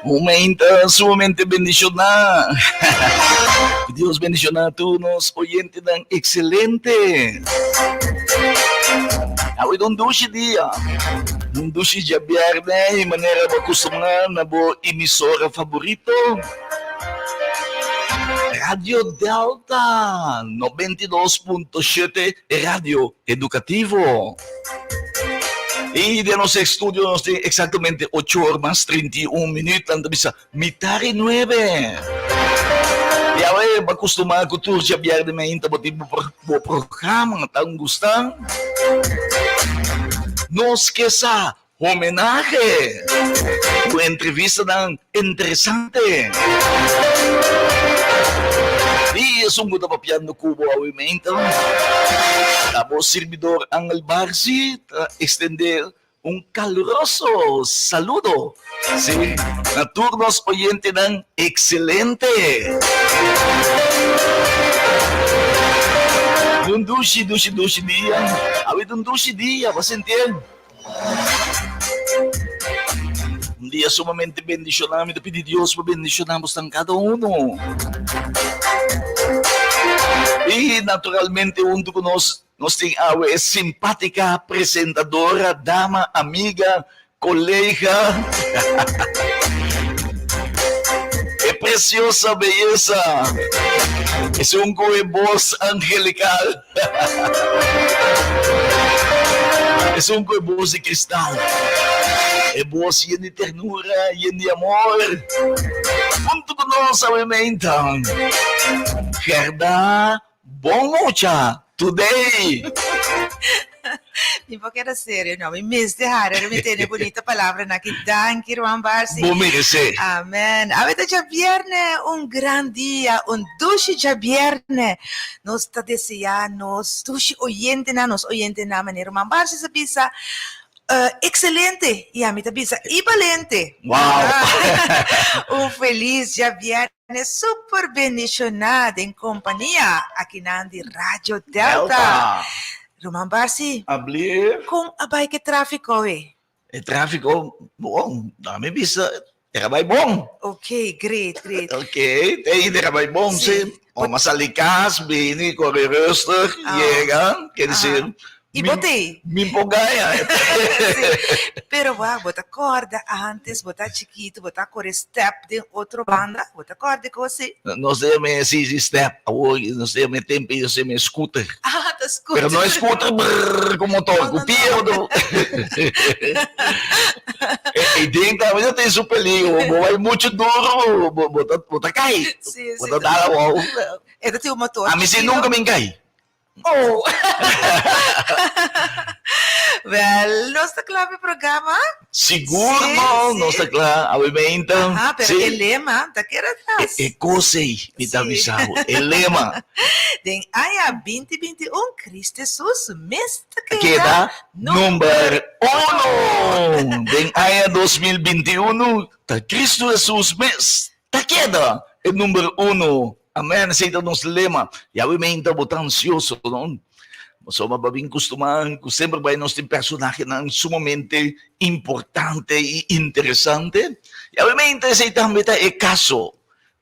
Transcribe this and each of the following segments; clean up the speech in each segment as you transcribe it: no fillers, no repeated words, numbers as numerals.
Un momento sumamente bendishoná. Dios bendishoná tur nos oyentenan ekselente. Awe ta un dushi dia, un dushi djabièrnè i manera bo a kustumbrá na bo emisora faborito, Radio Delta 92.7, e radio edukativo. I den nos estudio nos tin eksaktamente ocho or mas 31 minüt, nan ta bisa Mitad di nuebe. I awe bo a kustumá ku tur djabièrnè mainta bo tin bo programa tan gustá. Nos ke sa homenahe ku entrevistanan interesante. I esun ku ta papiando ku bo awe mainta ta bo sirbidor Angel Barzi ta ekstendé Un kaluroso saludo, sí, na tur nos oyentenan ekselente. Un dushi, dushi, dushi dia. Awe ta un dushi dia, bo a sintié? Un dia sumamente bendishoná. Mi ta pidi Dios pa bendishoná bosnan kada uno. I naturalmente huntu ku nos Nos tin awe e simpática presentadora, dama, amiga, colega, e preciosa beyesa, esun cu e bos angelical, esun cu e bos di cristal, e bos yen di ternura, yen di amor, hunto cu nos awe meinta, Gerda Bon mucha today. Mi por keda serio no. Mi mester hari ora mi tende bunita palabranan aki. Danki Ruman Barsi. Bo merece. Amen. Awe ta djabierne, un gran dia, un dushi djabierne. Nos ta desea nos dushi oyentenan, nos oyentenan manera Ruman Barsi sa bisa, Excelente! Y ami ta bisa y balente! Wow! Un feliz djabierne super bendiciona den compania akinan di Radio Delta. Delta! Ruman Barsi, Ablie. con a bai ke trafico awe? E trafico, bon, ami bisa era bai bon. Ok, great, great. Ok, te ainda era bai bon, Sí. sí. Om a sali cas, bini, corre rustig, Ah. yega, quiere decir, I bo t'ei? Mi por gaña. Sí. Pero wak, bo ta kòrda antes bo ta chikitu, bo ta kore step den otro banda? Bo ta kòrda e kos ei? Nos ta yama e si step, awor nos ta yama e tempu ei nos ta yama e scooter. Ah, ta scooter. Pero no e scooter brrr ku motor, No, ku no, pia no. bo ta. E den tambe ta tin su peligro, bo bai muchu duro bo bo ta bo ta kai, Sí, bo sí. ta dal abou. E ta tin un motor Ami si chikitu. nunka mi kai. Oh! Wel, nos ta kla p'e programa? Sigur Sí, no, sí. nos ta kla awe-meinta. Aha, pero Sí. e lema ta keda atras. E kos ei, mi ta Sí. bisa bo, e lema. Den aña 2021, Cristo Jesus mes ta keda Keda number uno. Den aña 2021, ta Cristo Jesus mes ta keda e number uno. Amen, esei ta nos lema. Yawe meinta bo ta ansioso, no? Pasobra bo a bin kustumá ku semper bai nos tin personahenan sumamente importante i interesante. Yawe meinta esei tambe ta e kaso.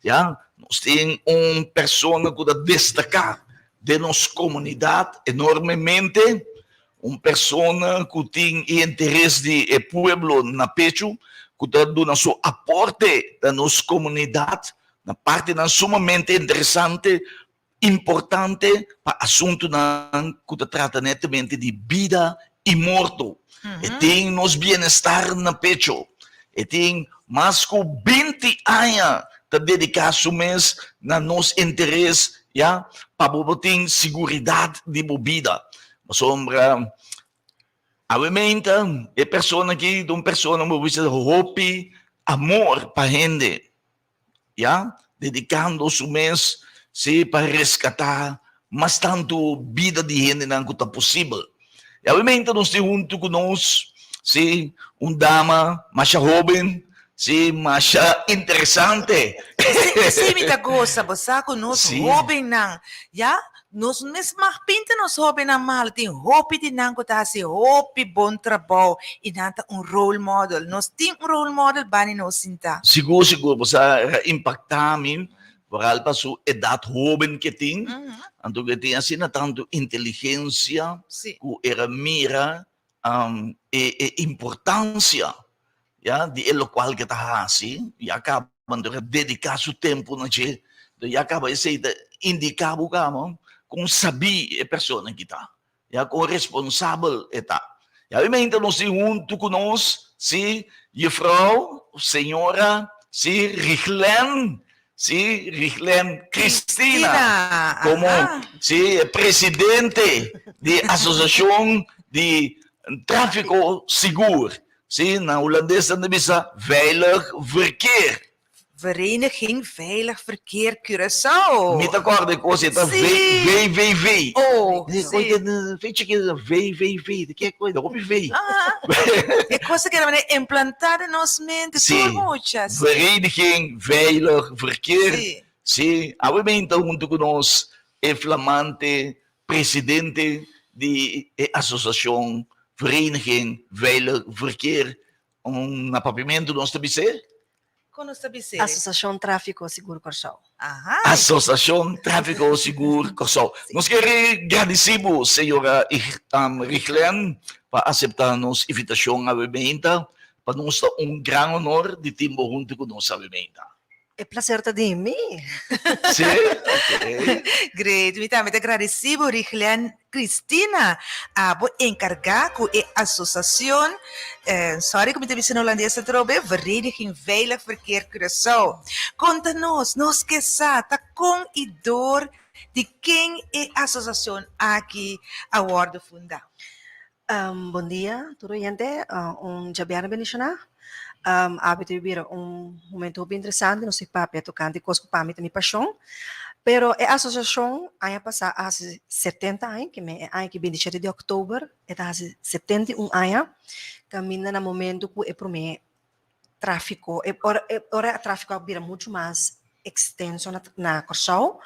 Ya, nos tin un persona ku ta destaká den nos komunidat enormemente, un persona ku tin e interes di e pueblo na pechu, ku ta duna su aporte na nos komunidat Na partinan sumamente interesante, importante pa asuntunan ku ta trata netamente di bida i morto. E tin nos bienestar na pecho. E tin mas ku binti aña ta dediká su mes na nos interes, ya, pa bo por tin siguridat di bo bida. Pasobra awemente e persona aki ta un persona bo bisa hopi amor pa hende. ya, dedicando su mes, sí, pa rescatá mas tantu bida di hendenan cu ta posibel. Y awemente nos tin huntu cu nos, sí, un dama masha hoben, sí, masha interesante. Esei mi ta gosa, bo sa cu nos hobennan, ya. Nos mes mag pinta nos hóbennan malu, tin hopi di nan ku ta hasi hopi bon trabou i nan ta un role model. Nos tin un role model bani nos sinta. Sigur sigur bo sa era impaktá mi foral pa su edat hóben ke tin, anto ke tin asina tantu inteligensia ku era mira e importansia ya di e lokual ke ta hasi ya kaba anto a dediká su tempu na dje enton ya kaba esei ta indiká bo kaba kon sabí e persona aki ta ya kon responsabel e ta ya obviamente nos tin huntu ku nos si jufrou señora si Riglen si Riglen Cristina komo si e presidente di asosiashon di tráfiko sigur Sí, na hulandes nan ta bisa veilig verkeer. Vereniging Veilig Verkeer Curaçao. Mi ta kòrda e kos ei ta VVV. Oh, sí. Fecha ki VVV, di ke kos, hopi V. Aha. E kos a keda manera implantá den nos mente tur mucha. Sí. Vereniging Veilig Verkeer. Sí. Sí, awe men ta huntu ku nos e flamante Presidente di e asosiashon Vereniging Veilig Verkeer, un na papiamentu nos ta bis'é? Kon nos ta bis'é? Asosiashon Tráfiko Sigur Kòrsou. Aha. Asosiashon Tráfiko Sigur Kòrsou. Nos ke gradisí bo, señora Riglen, pa aseptá nos invitashon awe meinta. Pa nos ta un gran honor di tin bo huntu ku nos awe meinta. E placer ta di mi. Sí? Ok. Great. Mi tambe ta gradeci bo, Riglen Cristina. Abo encarga cu e asociacion, sorry cu mi ta bisa na Holandes atrobe, Vereniging Veilig Verkeer Curaçao. Conta nos, nos ke sa ta con y door di ken e asociacion aki a wordo funda. Bon dia tur oyente, un djabièrnè bendishoná. Awe ta bira un momento hopi interesante, nos ta papia tokante kos ku pa mi ta mi pashon. Pero e asosiashon aña pasá a hasi setenta aña, ke men e aña ki 27 di òktober e ta hasi 71 aña, kaminda na momento ku e promé tráfiko, e ora e ora e tráfiko a bira muchu mas ekstenso na na Kòrsou,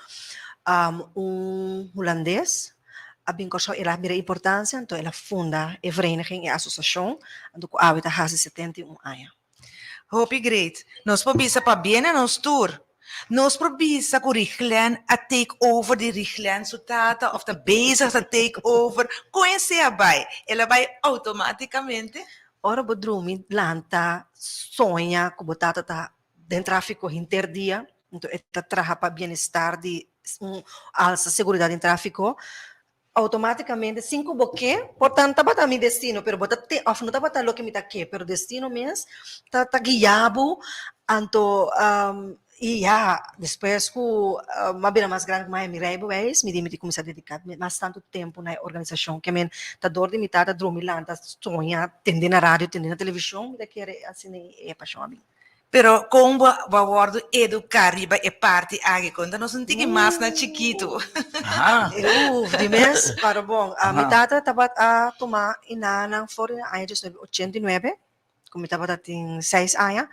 un hulandes a bin Kòrsou, el a mira e importansia, anto el a funda e vereniging, e asosiashon, anto ku awe ta hasi 71 aña. Hopi great. Nos por bisa pabia na nos tur. Nos por bisa ku Riglen a take over di Riglen su tata òf ta bezig ta take over. Kon esei a bai? El a bai outomátikamente? Ora bo drumi lanta soña ku bo tata ta den tráfiko henter dia, anto e ta traha pa bienestar di un alsa seguridat den tráfiko, outomátikamente sin ku bo ke, por ta tabata mi destino, pero bo ta te òf no tabata loke mi ta ke, pero destino mes ta ta guia bo, anto i ya despues ku mi a bira mas grandi ku mi a haña mi rijbewijs mi di mi tin kuminsá dediká mas tantu tempu na e organisashon ke men ta dor di mi tata drumi lanta soña tende na radio tende na televishon mi ta kere asina e pashon a bin. Pero kon bo a wòrdu eduká riba e parti aki? Konta nos un tiki mas na chikitu. Uf, di mes, pero bon, mi tata tabata a tuma e nanan for di aña diesnuebe ochenta i nuebe, ku mi tabata tin seis aña,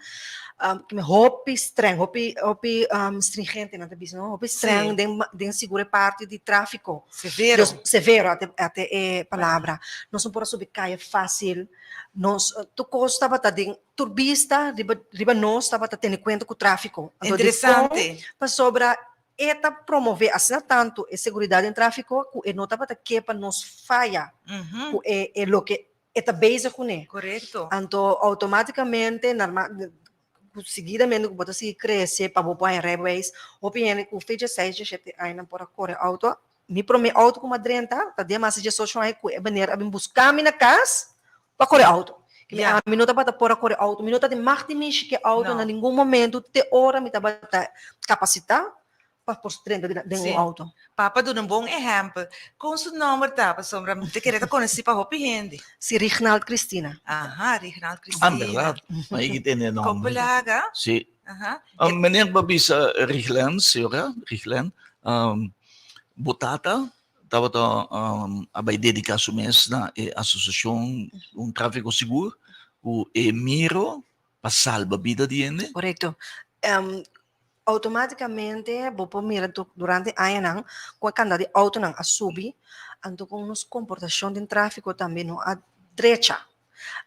mi hopi streng, hopi hopi stringente nan ta bisa no, hopi streng den den sigur e parti di tráfiko. Severo. Severo ate e palabra. Nos no por a subi kaya fásil, nos tur kos tabata den Tur bista riba riba nos tabata tene kuenta ku tráfiko. Anto dikon? Interesante. Pasobra e ta promové asina tantu e seguridat den tráfiko ku e no tabata ke pa nos faya ku e e loke e ta bezig kuné. Korekto. Anto outomátikamente normal ku seguidamente ku bo ta sigui krese pa bo por haña rijbewijs, hopi hende ku fecha seis, shete aña nan por a kore outo. Mi promé outo ku mi a drenta ta den mas di diesocho aña ku e meneer a bin buska mi na kas pa kore outo. Mi Ya. ami no tabata por a kore outo, mi no ta den mag di mishi ke outo No. na ningun momento te ora mi tabata kapasitá pa por drenta den den Sí. un outo. Papa duna un bon ehèmpel. Kon su nòmber ta? Pasobra mi ta kere ta konosí pa hopi hende. Si, Rignald Cristina. Aha, Rignald Ah, Cristina. bèrdat. Ma i tende e nòmber. Kopelaga. Sí. Aha. Meneer bo a bisa Riglen, señora Riglen, bo tata tabata a bai dedica su mes na e asociacion Un Trafico Sigur cu e miro pa salba bida di hende. Correcto. Automáticamente bo por mira durante añanan ku e kantidat di outonan a subi, anto kon nos komportashon den tráfiko tambe no a drecha.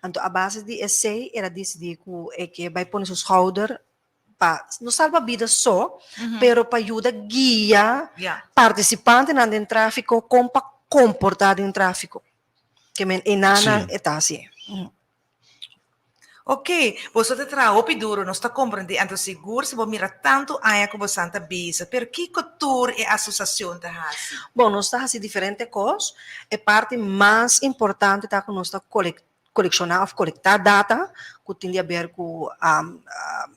Anto a base di esei el a disidí ku e ke bai pone su schouder pa no salba bida so, pero pa yuda guia partisipantenan den tráfiko kon pa komportá den tráfiko. Ke men enanan e ta hasi. Ok, boso ta traha hopi duro, nos ta komprendé, anto sigur si bo mira tantu aña ku bosan ta bisa, pero kiko tur e asosiashon ta hasi? Bon, nos ta hasi diferente kos. E parti mas importante ta ku nos ta kolekshoná òf kolektá data ku tin di aber ku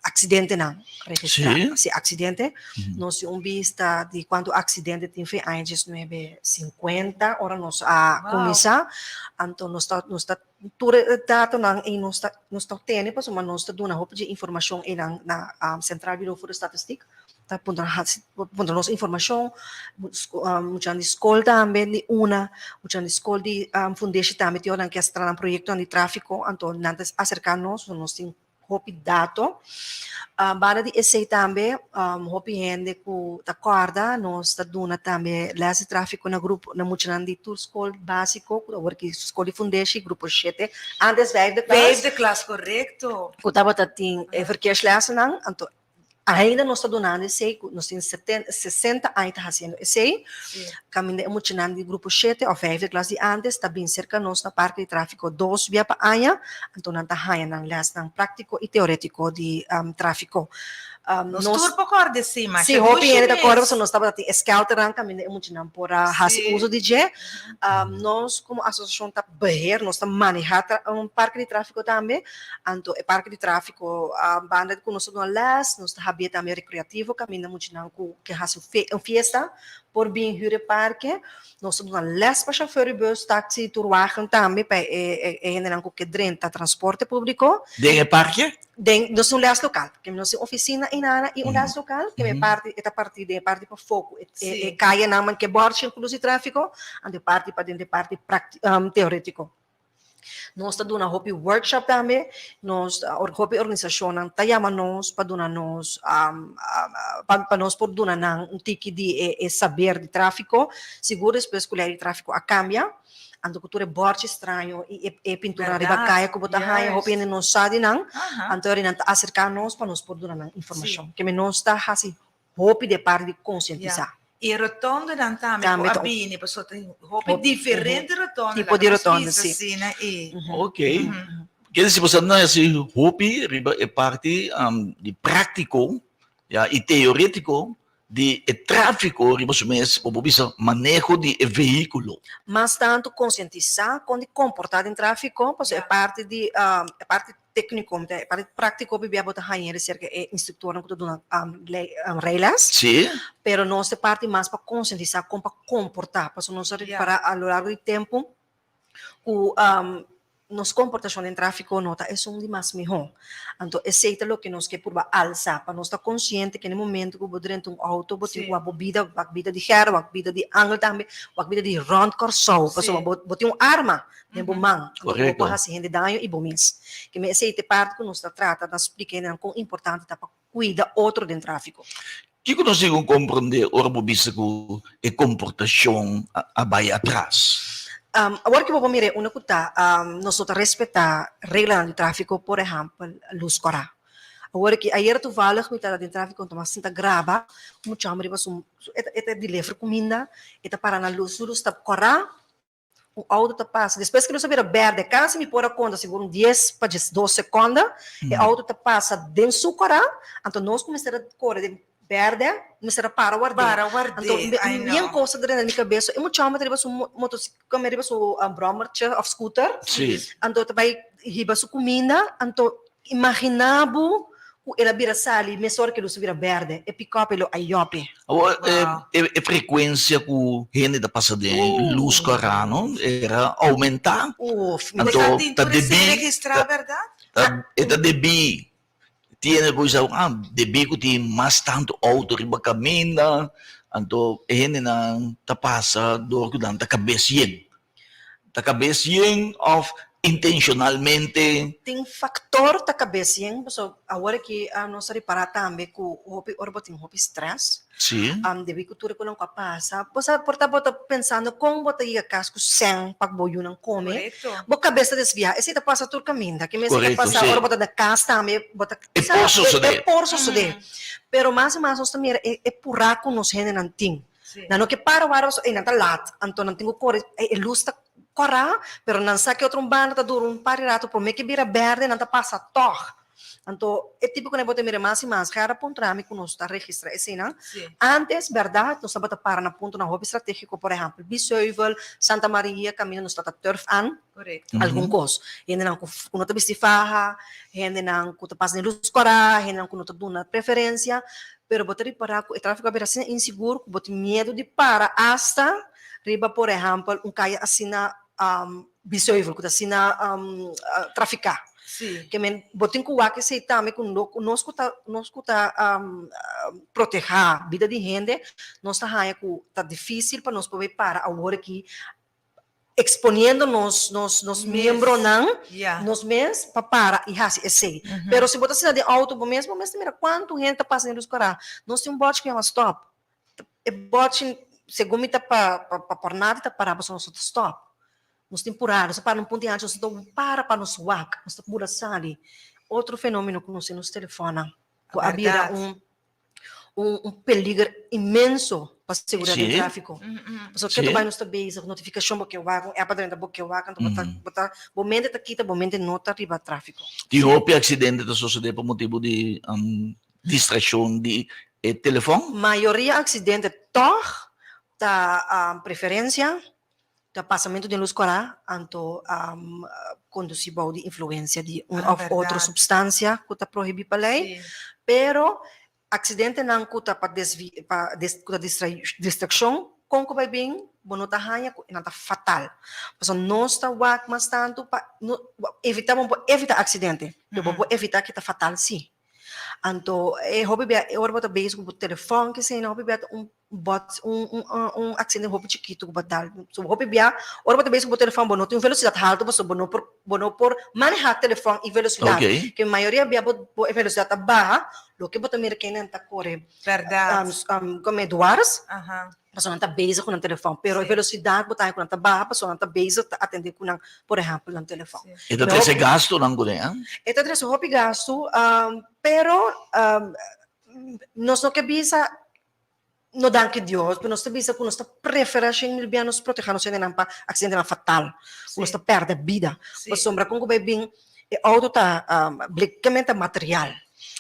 aksidentenan registrá. Si aksidente, nos tin un bista di kuantu aksidente tin fin aña diesnuebe sinkuenta ora nos a kuminsá. Anto nos ta nos ta Tur e datonan ei nos ta nos ta obtene pasobra nos ta duna hopi dje informashon einan na Centraal Bureau voor de Statistiek ta puntra hasi puntra nos informashon muchanan di skol tambe di una muchanan di skol di fundeshi tambe tin ora nan ke a traha nan proyektonan di trafiko anto nan ta aserka nos nos tin hopi dato. Banda di esei tambe hopi hende ku ta kòrda nos ta duna tambe lès di tráfiko na grupo na muchanan di tur skol básiko ku awor ki skol di fundeshi grupo shete antes vijfde klas. Vijfde klas korekto. Ku tabata tin e verkeerslèsnan anto Ainda nos ta dunando esei, ku nos tin 60 aña ta hasiendo esei. Kaminda e muchanan di grupo shete òf vijfde klas di antes ta bin serka nos na parke di tráfiko dos bia pa aña, anto nan ta haña nan lèsnan práktiko i teorétiko di tráfiko. Nos tur por kòrda esei, masha Sí, hopi hende ta kòrda pasobra nos tabata tin e skelternan kaminda e muchanan por a hasi uso di dje. Nos komo asosiashon ta beheer, nos ta maneha un parke di tráfiko tambe. Anto e parke di tráfiko banda di ku nos ta duna lès, nos ta habia tambe rekreativo kaminda muchanan ku ke hasi un fiesta por bin hür e parke. Nos ta duna lès pa shofèr di bùs, taksi, turwagen tambe pa e hendenan ku ke drenta transporte públiko. Den e parke? Den, nos tin un lès lokal. Ke nos tin ofisina einana i un lès lokal ke e parti e ta parti den e parti pafó ku e kayanan man ke bòrchi ku lus di tráfiko, anto e parti paden ta e parti teorétiko. Nos ta duna hopi workshop tambe, nos hopi organisashonnan ta yama nos pa duna nos pa nos por duna nan un tiki di e saber di tráfiko, sigur despues ku lei di tráfiko a kambia, anto ku tur e bòrchi straño i e pintura riba kaya ku bo ta haña hopi hende no sa di nan, anto nan ta aserká nos pa nos por duna nan informashon. Keme nos ta hasi Hopi di e parti di konsientisá. I e rotondenan tambe ku a bini, pasobra tin hopi diferente rotonde. Tipo di rotonde, si. Ok. Ker disi boso a hasi hopi riba e parti di práktiko, ya, i teorétiko di e tráfiko riba su mes, bo por bisa maneho di e vehíkulo. Mas tantu konsientisá kon di komportá den tráfiko, pasobra e parti di e parti Tékniko, mi ta e parti práktiko bibia bo ta haña di serka e instruktornan ku ta duna reiles. Sí. Pero nos ta e parti mas pa konsientisá kon pa komportá, pasobra nos a ripará a lo largo di tempu ku nos komportashon den tráfiko no ta esun di mas mihó. Anto esei ta loke nos ke purba alsa, pa nos ta konsiente ku na e momento ku bo drenta un outo bo tin ku wak bo bida, wak bida di Gerda, wak bida di Angel tambe, wak bida di rònt Kòrsou, pasobra bo tin un arma. Den bo man, anto bo por hasi hende daño i bo mes. Ke men esei ta e parti ku nos ta trata na splika hendenan kon importante ta pa kuida otro den tráfiko. Kiko nos tin ku komprondé ora bo bisa ku e komportashon a bai atras? Awor ke bo por mira e unda ku ta nos no ta respetá reglanan di tráfiko, por ehèmpel lus kòrá. Awor ke ayer toevallig mi tabata den tráfiko anto mi a sinta graba un mucha hòmber riba su e ta deliver kuminda, e ta para na lus, su lus ta kòrá. Un auto ta pasa, despues ku lus a bira berde, kasi mi por a konta sigur un dies pa diesdos sekonda, e auto ta pasa den su kora, anto nos ku mester a kore den berde, mester a para ward'é. Para ward'é, Anto ai no. bien kos a drenta mi kabes, e mucha homber ta riba su motosikl, riba su brommertje òf scooter, anto ta bai hiba su kuminda, anto Imaginá bo ku el a bira sali mesora ku e lus a bira bèrdè, e pikòp e lo a yòp'e. Awor, e frekuensia ku hende ta pasa den lus kòrá no era oumentá. Uf, Anto ta debí, e ta debí, tiene ku bisa, ah, debí ku tin mas tantu outo riba kaminda, anto e hendenan ta pasa dor ku nan ta kabes yen. Ta kabes yen òf. Intenshonalmente. Tin faktor ta kabes yen, pasobra awor aki nos a ripará tambe ku hopi ora bo tin hopi strès, debí ku tur e konan ku a pasa, bo sa por ta bo ta pensando kon bo ta yega kas ku sèn pa bo yunan kome, bo kabes ta desviá. Esei ta pasa tur kaminda. Ke mes ta pasa ora bo ta na kas tambe, bo ta E por sosodé. E por sosodé. Pero mas i mas nos ta mira e purá ku nos hendenan tin. Nan no ke para wara pasobra ei nan ta lat, anto nan tin ku kore, e lus ta Kòrá, pero nan sa ke otro un banda ta dura un par di ratu promé ke bira bèrdè nan ta pasa tòg. Anto e tipo ku nan bo ta mira mas i mas gera puntra mi ku nos ta registrá eseinan. Ántes, bèrdat, nos tabata para na puntonan hopi stratégiko, por ehèmpel, Biesheuvel, Santa Maria, kaminda nos ta ta tùrf an algun kos. Hendenan ku no ta bisti faha, hendenan ku ta pasa den lus kòrá, hendenan ku no ta duna preferensia, pero bo ta ripará ku e tráfiko a bira asina insigur ku bo tin miedu di para asta Riba por ehèmpel un kaya asina Biesheuvel ku ta asina trafiká. Ke men bo tin ku wak esei tambe ku nos ku ta nos ku ta protehá bida di hende nos ta haña ku ta difísil pa nos por bai para awor aki eksponiendo nos nos nos miembronan nos mes pa para i hasi esei. Pero si bo ta asina den outo bo mes bo mes ta mira kuantu hende ta pasa den lus kòrá. Nos tin un bòchi ku yama stòp. E bòchi segun mi ta pa pa por nada ta para pasobra nos no ta stòp. Nos tin purá, nos ta para na un punto di anchi, nos no ta para pa nos wak, nos ta bula sali. Otro fenómeno ku nos tin nos telefònnan ku a bira un un un peliger inmenso pa seguridad den tráfiko. Pasobra ke ta bai nos ta bezig, notifikashon bo ke wak, un app a drenta bo ke wak, anto bo ta bo ta bo mente ta kita, bo mente no ta riba tráfiko. Tin hopi aksidente ta sosodé pa motibu di Distraccion di e telefon. Mayoria accidente tog ta preferencia, ta pasamento den luz cora, anto conduci bou di influencia di un of otro substancia cu ta prohibi pa ley, pero accidentenan cu ta pa desvi pa cu ta distraccion con cu bay bin bo no ta haña cu nan ta fatal, pasobra nos ta wak mas tanto pa evita bo por evita accidente, pero bo por evita cu ta fatal si. Anto e hopi bia e ora bo ta bezig ku bo telefòn kesei hopi bia ta un bòt un un un aksidente hopi chikitu ku bo dal. So hopi bia ora bo ta bezig ku bo telefòn bo no tin un velosidat haltu pasobra bo no por bo no por manehá telefòn i velosidat. Ke mayoria bia bo bo e velosidat ta baha loke bo ta mira kendenan ta kore kome dwars. Pasobra nan ta bezig ku nan telefòn, pero e velosidat bo ta haña ku nan ta baha pasobra nan ta bezig ta atendé ku nan, por ehèmpel, nan telefòn. E ta trese gastunan kuné, eh? E ta trese hopi gastu, pero nos no ke bisa no danki Dios, pero nos ta bisa ku nos ta preferá shen mil bia nos protehá nos hendenan pa aksidentenan fatal, ku nos ta pèrdè bida. Pasobra kon ku bai bin e outo ta blikamente material.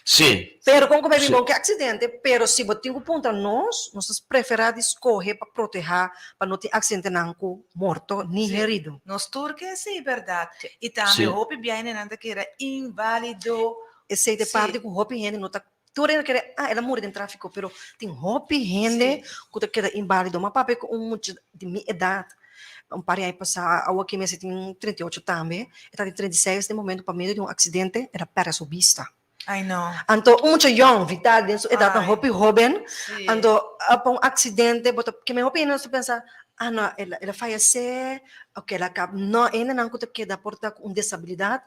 Sí. Pero kon ku bai bin bon ke aksidente, pero si bo tin ku puntra nos, nos ta preferá di skohe pa protehá pa no tin aksidentenan ku morto ni herido. Nos tur ke esei bèrdat. I tambe hopi biahenan ta keda inválido. Esei ta e parti ku hopi hende no ta, tur hende kere, ah, el a muri den tráfiko, pero tin hopi hende ku ta keda inválido. M'a papia ku un mucha di mi edat un par di aña pasá, awor ki mester tin 38 tambe, e ta di 36 den momento pa medio di un aksidente el a pèrdè su bista. Ay no. Anto un mucha yòn, vital, den su edat nan hopi hóben, anto pa un aksidente bo ta keme hopi hende nos ta pensa, ah no, el a fayesé, oke el a kaba, no, e hendenan ku ta keda por ta ku un desabilidat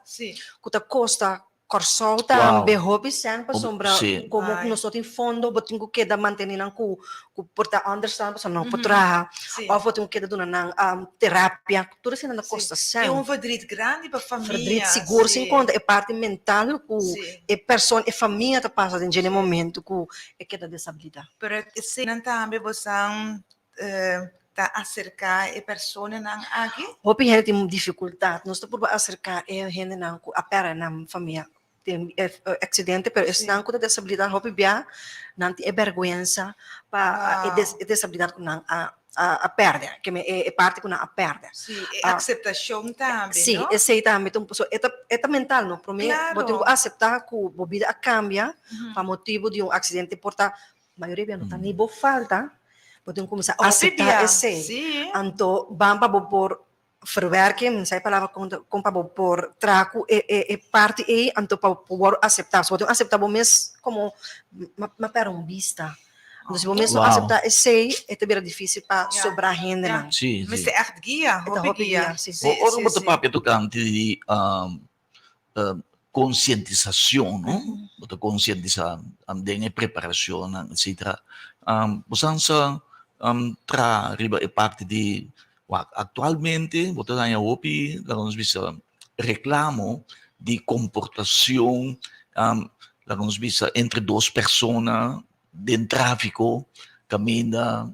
ku ta kosta Kòrsou tambe hopi sèn pasobra komo ku nos no tin fondo bo tin ku keda mantene nan ku por ta ònderstaan pasobra nan no por traha òf bo tin ku keda duna nan terapia tur esei nan ta kosta sèn. E un verdriet grandi pa famia. Verdriet sigur sin konta e parti mental ku e persona e famia ta pasa den dje momento ku e keda desabilitá. Pero eseinan tambe bo sa ta aserká e personanan aki? Hopi hende tin difikultat. Nos ta purba aserká e hendenan ku a pèrdè nan famia den e aksidente, pero esnan ku ta desabilidat hopi bia nan tin e bèrgwensa pa e desabilidat ku nan a pèrdè, ke men e parti ku nan a pèrdè. Sí, e akseptashon tambe, no? Sí, esei tambe ta un pasobra e ta mental, no? Promé bo tin ku aseptá ku bo bida a kambia pa motibu di un aksidente por ta Mayoria bia no ta ni bo falta, bo tin ku kuminsá aseptá esei. Anto ban pa bo por verwerken, mi no sa e palabra kon ta, kon pa bo por traha ku e e e parti ei, anto pa bo por wòrdu aseptá. So bo tin ku aseptá bo mes komo m'a pèrdè un bista. Anto si bo mes no Wow. aseptá esei, e ta bira difísil pa Ja. sobrá hendenan. Sí, sí. Mester ègt guia, E ta hopi hopi guia. guia, sí. Sí, Ora sí, bo ta sí. papia tokante di konsientisashon, no? Bo ta konsientisá den e preparashonnan, etsetera. Bo san sa traha riba e parti di wak aktualmente bo ta haña hopi, laga nos bisa, reklamo di komportashon, laga nos bisa, entre dos persona den tráfiko kaminda,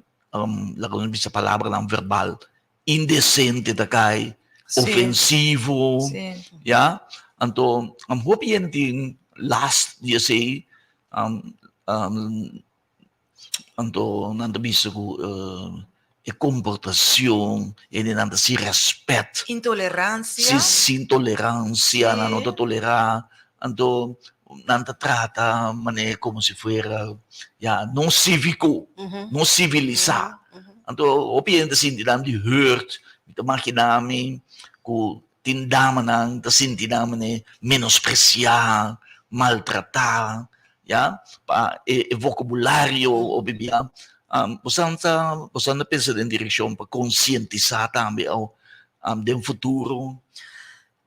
laga nos bisa palabranan verbal indesente ta kai, ofensivo, ya. Anto hopi hende tin last di esei, anto nan ta bisa ku e komportashon, hendenan ta sin rèspèt. Intoleransia. Sin toleransia, nan no ta tolerá. Anto nan ta trata manera komo si fuera ya no síviko, no sivilisá. Anto hopi hende ta sinti nan di hurt, mi ta maginá mi ku tin damanan ta sinti nan manera menospresiá, maltratá, ya, pa e vokabulario hopi bia. Boso ta boso ta pensa den direkshon pa konsientisá tambe den futuro?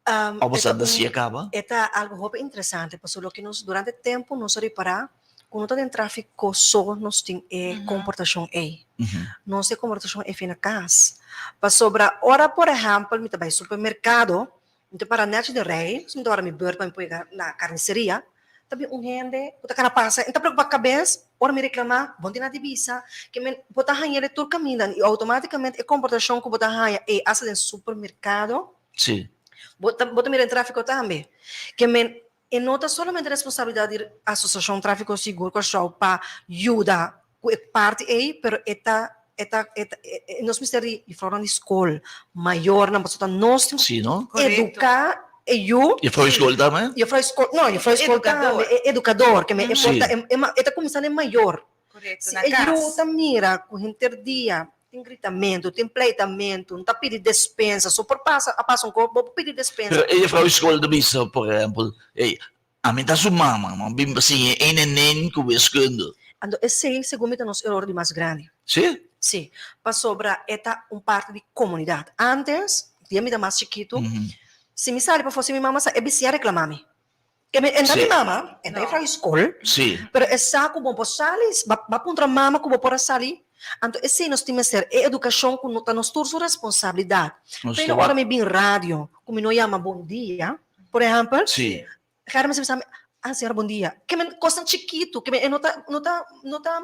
Òf boso ta siña kaba? E ta algu hopi interesante pasobra loke nos durante tempu nos a ripará ku no ta den tráfiko so nos tin e komportashon ei. Nos e komportashon ei fin na kas. Pasobra ora por ehèmpel mi ta bai supermerkado, mi ta para nèchi den rei, mi ta wòrdu mi bùrt pa mi por yega na karniseria, ta bin un hende ku ta kana pasa i ta preokupá kabes ora mi reklamá, bo no tin nada di bisa, ke men bo ta haña el tur kaminda i outomátikamente e komportashon ku bo ta haña ei asta den supermerkado. Sí. Bo ta, bo ta mira den tráfiko tambe. Ke men, e no ta solamente responsabilidat di Asosiashon Tráfiko Sigur Kòrsou pa yuda ku e parti ei, pero e ta, e ta, e ta, e nos mester di juffrouwnan di skol, mayornan, pasobra ta nos tin ku Sí, no? eduká e yu. Juffrouw di skol tambe? Juffrouw di skol, no, juffrouw di skol tambe, e edukador, ke men e por ta, e ta kuminsá na e mayor. Korekto, Si na e yu kas. ta mira ku henter dia tin gritamentu, tin pleitamentu, no ta pidi despensa, so por pasa, a pasa un kos, bo por pidi despensa. Pero e juffrouw di skol ta bisa, por ehempel, ey, ami ta su mama, mi a bin pa siña e nenen ku wiskunde. Anto esei segun mi ta nos eror di mas grandi. Si? Si, pasobra e ta un parti di komunidat. Antes, dia mi ta mas chikitu, si mi sali pafó sin mi mama sa, e bisiña reklama mi. Ke mi entra mi mama, entra juffrouw di skol, pero e sa ku bo por sali, ba puntra mama ku bo por a sali. Anto esei nos tin mester, e edukashon ku ta nos tur su responsabilidat. Pero ora mi bin radio, ku mi no yama bon dia, por ehèmpel, Gerda mester bisa mi, ah señora bon dia. Ke men kosnan chikitu, ke men e no ta, no ta, no ta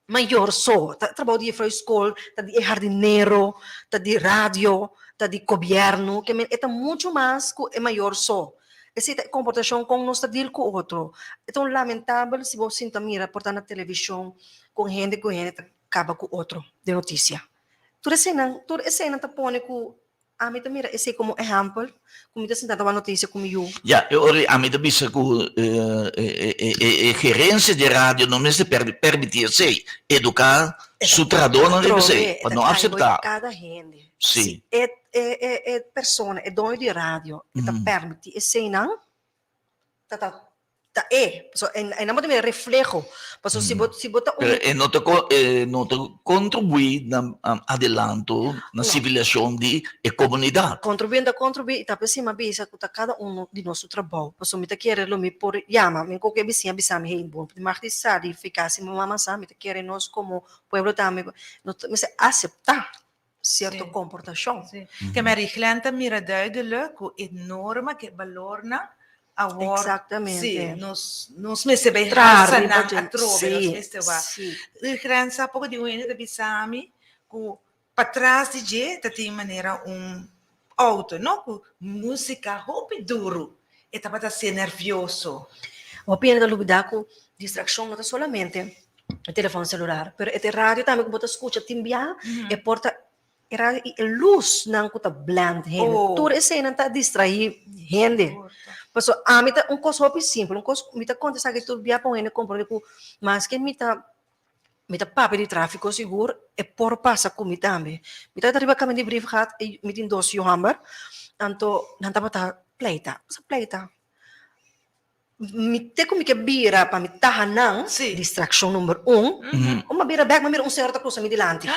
mayor so, ta trabou di juffrouw di skol, ta di e hardinero, ta di radio, ta di gobièrnu, ke men e ta muchu mas ku e mayor so. Esei ta e komportashon kon nos ta deal ku otro. E ta un lamentabel si bo sinta mira por ta na televishon kon hende ku hende ta kaba ku otro den notisia. Tur eseinan, tur eseinan ta pone ku ami ta mira esei komo ehèmpel ku mi ta sinta ta wak notisia ku mi yu. Ya, e ora ami ta bisa ku e gerensia di radio no mester permití esei, eduká su trahadónan riba esei, pa no aseptá. Kada hende. Sí. Si e e e persona, e doño di radio, e ta permití eseinan, ta ta ta e. Pasobra e nan bo ta mira refleho. Pasobra si bo si bo ta un. Pero e no ta e no ta kontribuí na adelanto, na sivilisashon di e komunidat. Kontribuí, ta kontribuí i ta p'esei mi a bisa ku ta kada uno di nos su trabou. Pasobra mi ta kere lo mi por yama mi koke bisiña bisa mi, hey, bo no mag di sa di fiká si mi mama sa. Mi ta kere nos komo pueblo tambe nos ta mester aseptá cierto comportacion. Sí. Ke Mary Glen ta mira duidelijk ku e norma, ku e balornan awor. Exactamente. Sí, nos, nos mester bai Traha alsa riba nan dje. atrobe, nos Sí, mester wak. sí. Glen sa poko di un hende ta bisa mi ku patras di dje ta tin manera un auto, no? Ku músika hopi duru. E tabata hasié nervioso. Hopi hende ta lubida ku distraccion no ta solamente e telefòn selular, pero e radio tambe ku bo ta skucha tin bia, e por ta e radio i e lusnan ku ta blend hende, tur eseinan ta distraí hende. Pasobra ami ta un kos hopi simpel, un kos mi ta konta esaki tur bia pa un hende komprondé ku maske mi ta mi ta papia di tráfiko sigur e por pasa ku mi tambe. Mi tabata riba kaminda di Brievengat i mi tin dos yu hòmber, anto nan tabata pleita, pleita. Mi te ku mi ke bira pa mi taha nan, Sí. distrakshon number un, un m'a bira bèk, m'a mira un señora ta krusa mi dilanti.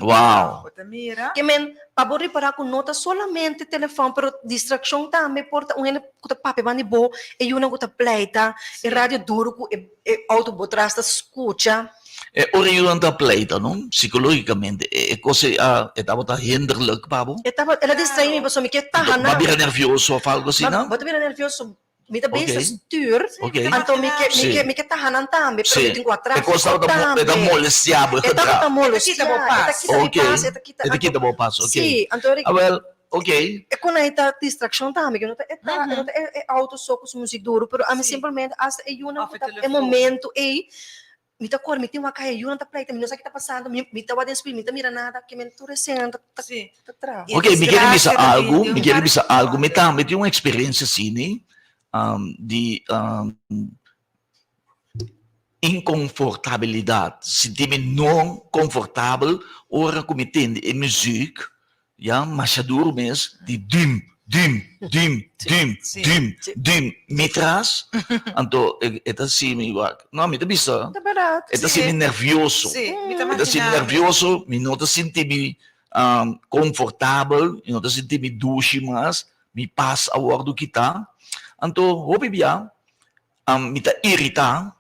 Wow. Bo ta mira. Ke men, pa bo ripará ku no ta solamente telefòn, pero distrakshon tambe por ta un hende ku ta papia banda di bo, e yunan ku ta pleita, e radio duru ku e e outo bo tras ta skucha. E ora yunan ta pleita, no? Psikológikamente, e kos ei a, e tabata hinderlijk pa bo? E tabata, el a distraí mi pasobra mi ke taha nan. Bo a bira nervioso òf algu asina? Bo ta bira nervioso. Mi ta bisa stuur, anto mi ke, mi ke, mi ke taha nan tambe, pero mi tin ku a E kos tráfiko tabata, e ta tambe. molestiá bo e E tabata gedrag. molestiá, E ta kita bo e ta pas. kita mi Ok, pas, e ta kita, e ta anto, kita bo pas, ok. sí, anto ora Awel, ok. e kon ei ta distrakshon tambe, ke no ta e ta, e no ta e e outo so ku su muzik duru, pero ami simplemente asta e yunan Of ku e ta e telefon. momento ei, mi ta kore, mi tin wak kaya, e yunan ta pleita, mi no sa ki ta pasando, mi mi ta wak den spil, mi ta mira nada, ke men tur esena ta ta ta traha. I e Ok, mi kere bisa desgrasia ta bin algu, di mi un kere par bisa algu. Mi sekondo. tambe tin un eksperensia asina, di inkonfortabilidat, sinti mi no konfortabel ora ku mi tende e muzik Ya, masha duru mes, di dum, dum, dum, dum, dum, dum, mi tras, anto e ta hasi mi wak, no, mi ta bisa, e ta hasi mi nervioso, e ta hasi mi nervioso, mi no ta sinti mi confortabel, mi no ta sinti mi dushi mas, mi pas a wordo kita, anto hopi bia mi ta irita,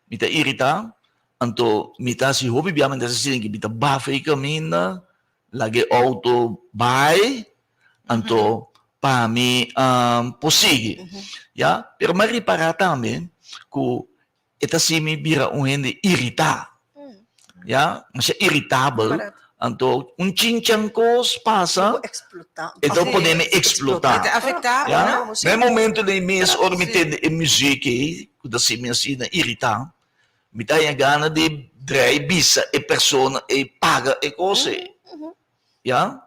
mi ta irita, anto mi ta hasi hopi bia mi ta sinti mi ta bafa e caminda, Laga e auto bai, anto pa mi por sigui. Ya, pero mi a ripará tambe ku e ta hasi mi bira un hende iritá. Ya, masha iritabel, anto un chinchan kos pasa, e ta pone mi eksplotá. E ta afektá bo, no? Na e momento ei mes ora mi tende e muzik ei, ku ta hasi mi asina iritá, Mi ta haña gana di drei bisa e persona ei paga e kos ei. Ya?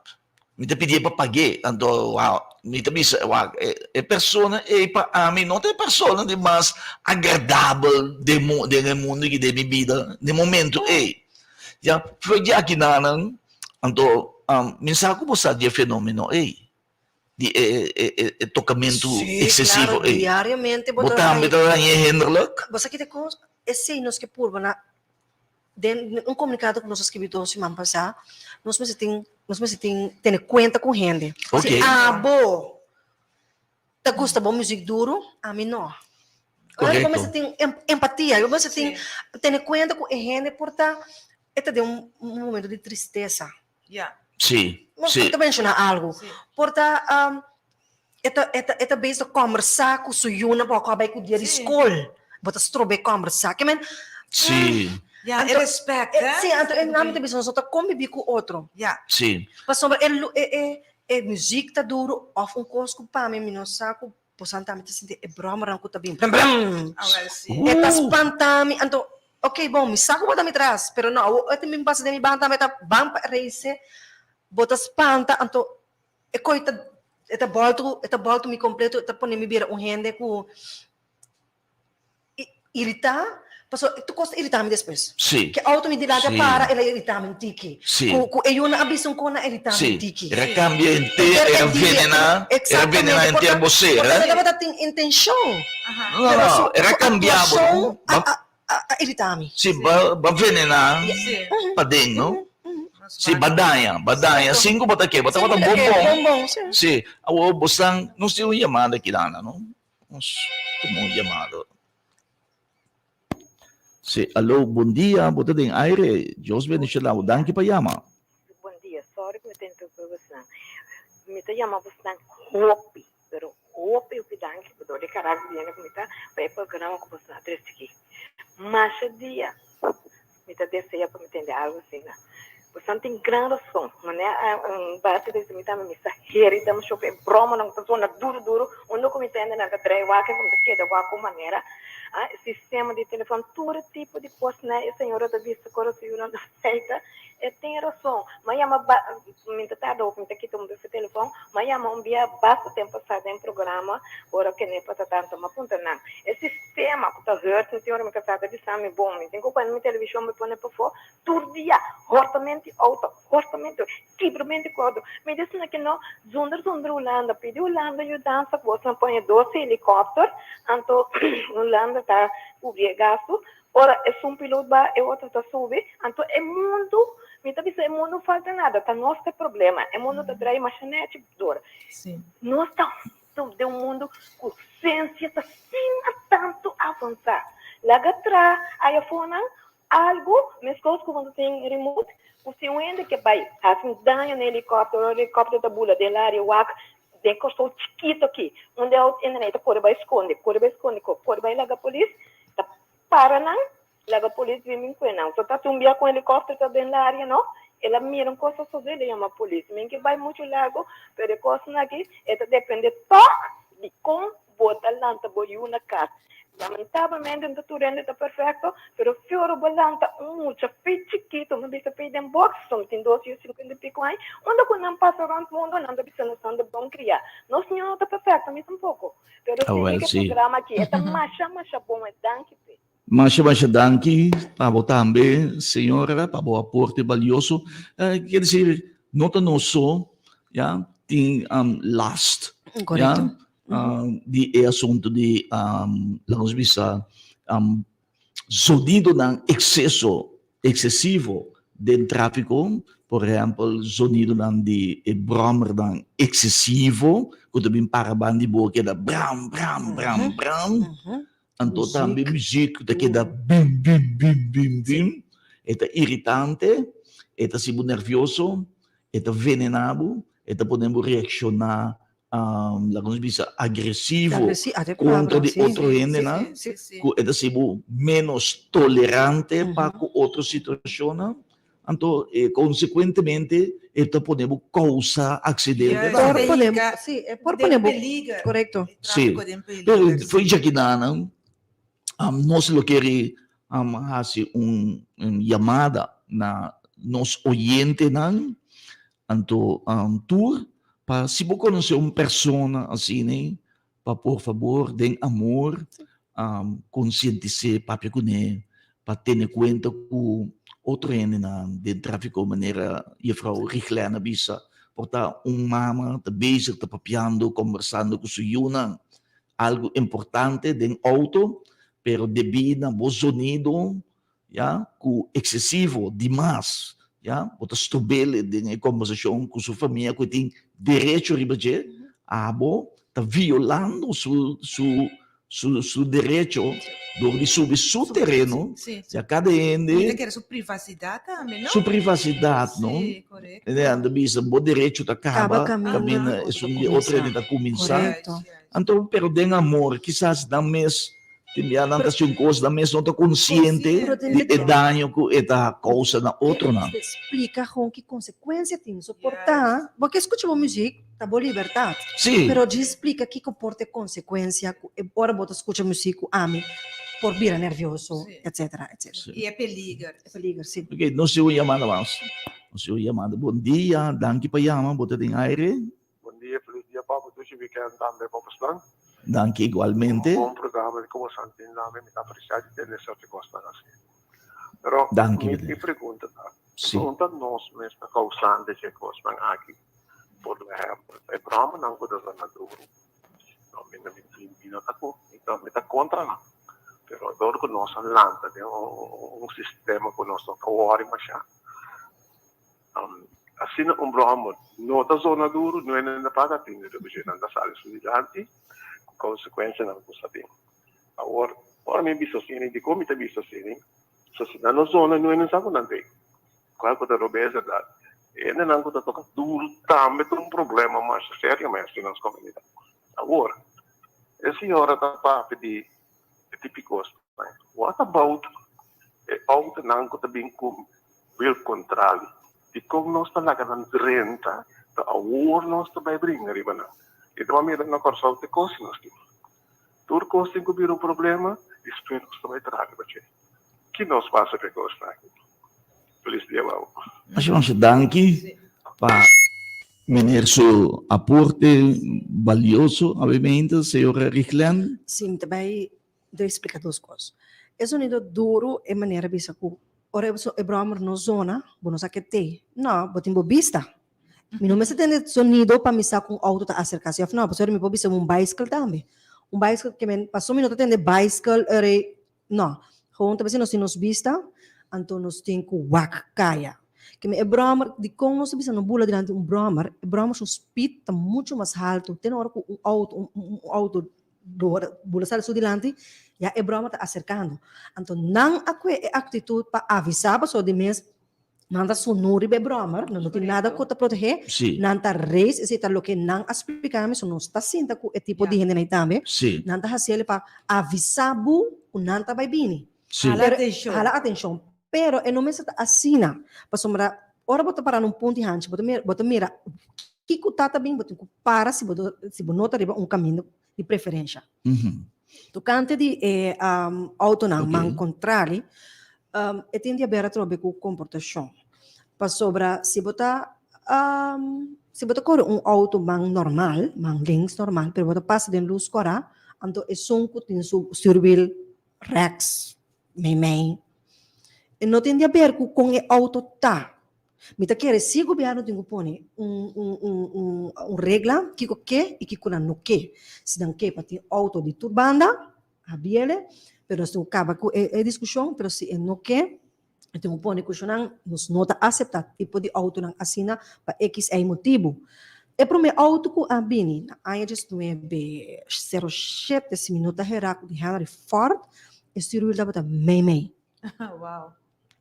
Mi ta pidié pa pag'é. Anto, wou, mi ta bisa, wak, e persona ei pa ami no ta e persona di mas agradabel den mu, den e mundu aki, den mi bida, den momento ei. Ya? For di akinanan, anto, mi sa ku bo sa di e fenomeno ei. Di e e e e tocamentu Sí, excesivo claro, ei. diariamente bo Bo ta tambe ta dañ'é hinderlijk? Bo sa kiko kos? Esei nos ke purba na den un komunikado ku nos a skibi dos siman pasá, nos mester tin nos mester tin tene kuenta ku hende. Ok. Si abo ta gusta bo muzik duru, ami no. Korekto. Bo mester tin empatia, bo mester tin tene kuenta ku e hende por ta e ta den un momento di tristesa. Ja. Sí, sí. Mi ta menshoná algu. Por ta e ta e ta e ta bezig ta kòmbersá ku su yunan por a bai ku dia di skol. Bo ta strob'é kòmbersá. Ke men Sí. Ja, e respèt, hè? Sí, anto e nan mi ta bisa nos no ta kombibí ku otro. Ja. Sí. Pasobra e e e e muzik ta duru òf un kos ku pa mi mi no sa ku Bosan tambe ta sinti e bròmernan ku ta bin brum brum. Awel si. E ta spanta mi, anto, ok bon, mi sa ku bo ta mi tras, pero no, awor e ta bin pasa den mi banda tambe, e ta ban pa reise, bo ta spanta, anto e koi ta, e ta bòltu, e ta bòltu mi kompleto, e ta pone mi bira un hende ku Irita, pasobra tur kos ta irita mi despues. Sí. Ke auto mi dilanti a Sí. para, el a irita mi un tiki. Sí. Ku ku e yuna a bisa un kos, a irita mi Sí. un tiki. Era cambia henter, era venena, era venena henter bo ser, Porque eh? no tabata tin intencion. No, Pero no, su era su cambia bo, actuacion no? a Ba, a a a irita mi. sí, ba, ba venena Sí. paden, no? Sí, ba daña, ba daña. Sin ku bo ta ke, bo tabata Sin ku bo ta ke, bonbon. bonbon, sí. Sí. Awor bo stan, nos tin un yamada aki dana, no? Nos tuma un yamada. Sí, alo, bon dia, bo ta den aire. Dios bendiciona bo. Danki pa yama. Bon dia, sorry ku mi ta interrumpí bosnan. Mi ta yama bosnan hopi, pero hopi hopi danki pa dor di karakter di hende ku mi ta pa e programa ku bosnan a trese aki. Masha dia Mi ta desea pa mi tende algu asina. Bosan tin gran rason. Manera un base ta bisa mi tambe, mi sa herida mucho pa e bromanan ku ta sona duru duru. Unda ku mi tende nan ta drai wak, mi ta keda wak ku manera. Ah, sistema di telefòn, tur tipo di kos na e señora ta bisa ku ora su yunan ta feita. E tin rason. M'a yama ba, mi ta tarda hopi, mi ta kita un bes e telefòn, m'a yama un bia basta tempu pasá den programa ora Kenepa ta tanto. M'a puntra nan, e sistema ku ta hurt mi tin ora mi kasá ta bisa mi bon, mi tin ku pone mi televishon mi pone pafó tur dia, hortament di outo, hortament, kibrament di kodo. Mi di asina ke no, zonder zonder Hulanda, pidi Hulanda yudansa ku boso nan pone dos helikòpter, anto Hulanda ta kubri e gastu. Ora esun pilot ba, e otro ta subi. Anto e mundu, mi ta bisa e mundu no falta nada, ta nos ta e problema. E mundu ta drai masha nechi dor. Nos ta den un mundu ku siensia ta asina tantu avansá. Laga tra ayafonan algu, meskos ku bo tin remote, ku si un hende ke bai hasi un daño na helikòpter, ora helikòpter ta bula den laria wak den Kòrsou chikitu aki, unda e hende ta kore bai skonde, kore bai skonde, kore bai laga polis. Ta para nan, laga polis bin bin kue nan. So ta tumbia ku helikòpter ta den laria no, el a mira un kos a sosodé, el a yama polis. Mi ke bai muchu largu, pero e kosnan aki e ta dependé tòg di kon bo ta lanta bo yu na kas. Lamentablemente no ta tur hende ta perfekto, pero si ora bo lanta un mucha fe chikitu, mi bisa fe den box, so mi tin dos yu sinkuenta i piku aña, unda ku nan pasa rònt mundu nan ta bisa nos nan ta bon kriá. Nos no ta perfekto, mi tampoko. Pero Ah, si wel, ke sí. programa aki e ta masha masha bon e danki pe. Masha masha danki pa bo tambe señora pa bo aporte balioso. Eh, quiere decir no ta nos so, ya, tin um, last, ya, Correcto. di e asunto di um, laga nos bisa um, Zonidonan exceso, excesivo, den trafico, por ehempel zonidonan di e brommernan excesivo cu ta bin para banda di bo keda bram bram bram bram, anto tambe muziek cu ta keda bim bim bim bim bim, e ta iritante, e ta haci bo nervioso, e ta venena bo, e ta pone bo reacciona laga nos bisa agresivo kontra di otro hendenan ku e ta hasi bo ménos tolerante pa ku otro situashonnan, anto konsekuentemente e ta pone bo kousa aksidente tambe. Por pone bo, korekto. Si, pero for djakinan nos lo kere hasi un yamada na nos oyentenan Anto tur pa si bo conoce un persona asina pa por fabor den amor concientise papia cune pa tene cuenta cu otro hendenan den trafico manera juffrouw Riglene a bisa por ta un mama ta bezig ta papiando combersando cu su yunan algo importante den auto pero debi na bo zonido ya, ku eksesivo, dimas, ya, bo ta strob'el den e kombersashon ku su famia ku e tin derecho riba dje, abo ta violando su su su su derecho dor di subi su tereno, ya kada hende. Mi ta kere su privasidat tambe, no? Su privasidat, no? Si, korekto. E nan ta bisa bo derecho ta kaba kaminda esun di otro hende ta kuminsá. Anto, pero den amor, kisas nan mes Tin bia nan ta hasi un kos, nan mes no ta konsiente di e daño ku e ta kousa na otronan. Splika gewoon ki konsekuensia tin. So por ta, bo ke skucha bo muzik, ta bo libertat. Sí. Pero djis splika kiko por ta e konsekuensia ku e ora bo ta skucha muzik ku ami por bira nervioso, etcetera, etcetera. I e peliger. E peliger, sí. Oké, nos tin un yamada mas. Nos tin un yamada. Bon dia, danki pa yama, bo ta den aire. Bon dia, feliz dia pa bo dushi weekend tambe pa bosnan. Danki igualmente. Un bon programa di como san tin name mi ta aprecia di tende cierto cosnan asi. Pero Danki mi meneer. pregunta ta, Si. un ta nos mes ta causante dje cosnan aki? Por ehempel, e bromanan cu ta zona duro, no mi no mi no ta cu mi ta contra nan, pero dor cu nos a lanta den un sistema cu nos no ta worry masha, Asina un bròmer no ta zona duru, no hende na paga tende riba dje, nan ta sali su dilanti ku konsekuensianan ku sa bin. Awor, ora mi bisa asina, i dikon mi ta bisa asina? So si nan no zona, no hende sa ku nan tin. Kual ku ta robes bèrdat? E hendenan ku ta toka duru tambe ta un problema masha serio mes den nos komunidat. Awor, e señora ta papia di e tipikos. What about e outonan ku ta bin ku wiel kontrali? Dikon nos ta laga nan drenta ta awor nos ta bai bringa riba nan? I ta mira na Kòrsou te kos nos tin. Tur kos tin ku bira un problema. Despues nos ta bai traha riba dje. Ki nos pasa pa e kosnan aki? Felis dia pa bo. Masha masha danki pa meneer su aporte balioso obviamente, señora Riglen. Si, mi ta bai debe splika dos kos. E sonido duru e manera bisa ku ora e bròmer no zona, bo no sa ke te. No, bo tin bo bista. Mi no mester tende sonido pa mi sa ku un outo ta aserká si òf no. Pasobra mi por bisa un baiskel tambe. Un baiskel ke men pasobra mi no ta tende baiskel ora no. Gewoon ta bisa nos tin nos bista, anto nos tin ku wak kaya. Ke men e bròmer, dikon nos ta bisa no bula dilanti un bròmer? E bròmer su speed ta muchu mas haltu te na ora ku un outo un outo Dor bula sali su dilanti, ya e broma ta aserkando. Anto nan a kue e aktitut pa avisá pasobra di mes nan ta sunú riba e bròmer, nan no tin nada ku ta protegé, nan ta reis, esei ta loke nan a splika mi, so nos ta sinta ku e tipo di hendenan ei tambe, nan ta hasiel pa avisá bo ku nan ta bai bini. Hala atenshon. Hala atenshon. Pero e no mester ta asina, pasobra ora bo ta para na un punto di hanchi, bo ta mira, bo ta mira kiko ta ta bin, bo tin ku para si bo si bo no ta riba un kaminda di preferensha. Tokante di e outonan man kontrali, e tin di haber atrobe ku komportashon. Pasobra si bo ta si bo ta kore un outo man normal, man links normal, pero bo ta pasa den lus kòrá, anto esun ku tin su stuurwiel rèks, meimei, e no tin di haber ku kon e outo ta. Mi ta kere si gobièrnu tin ku pone un un un un un regla kiko ke i kiko nan no ke. Si nan ke pa tin outo di tur banda, habiele, pero nos tin ku kaba ku e e diskushon, pero si e no ke, e tin ku pone kushonnan, nos no ta aseptá tipo di outonan asina pa ekis ei motibu. E promé outo ku a bini na aña diesnuebe sero shete, si mi no ta herá, ku di Henry Ford, e stuurwiel tabata meimei. Wow.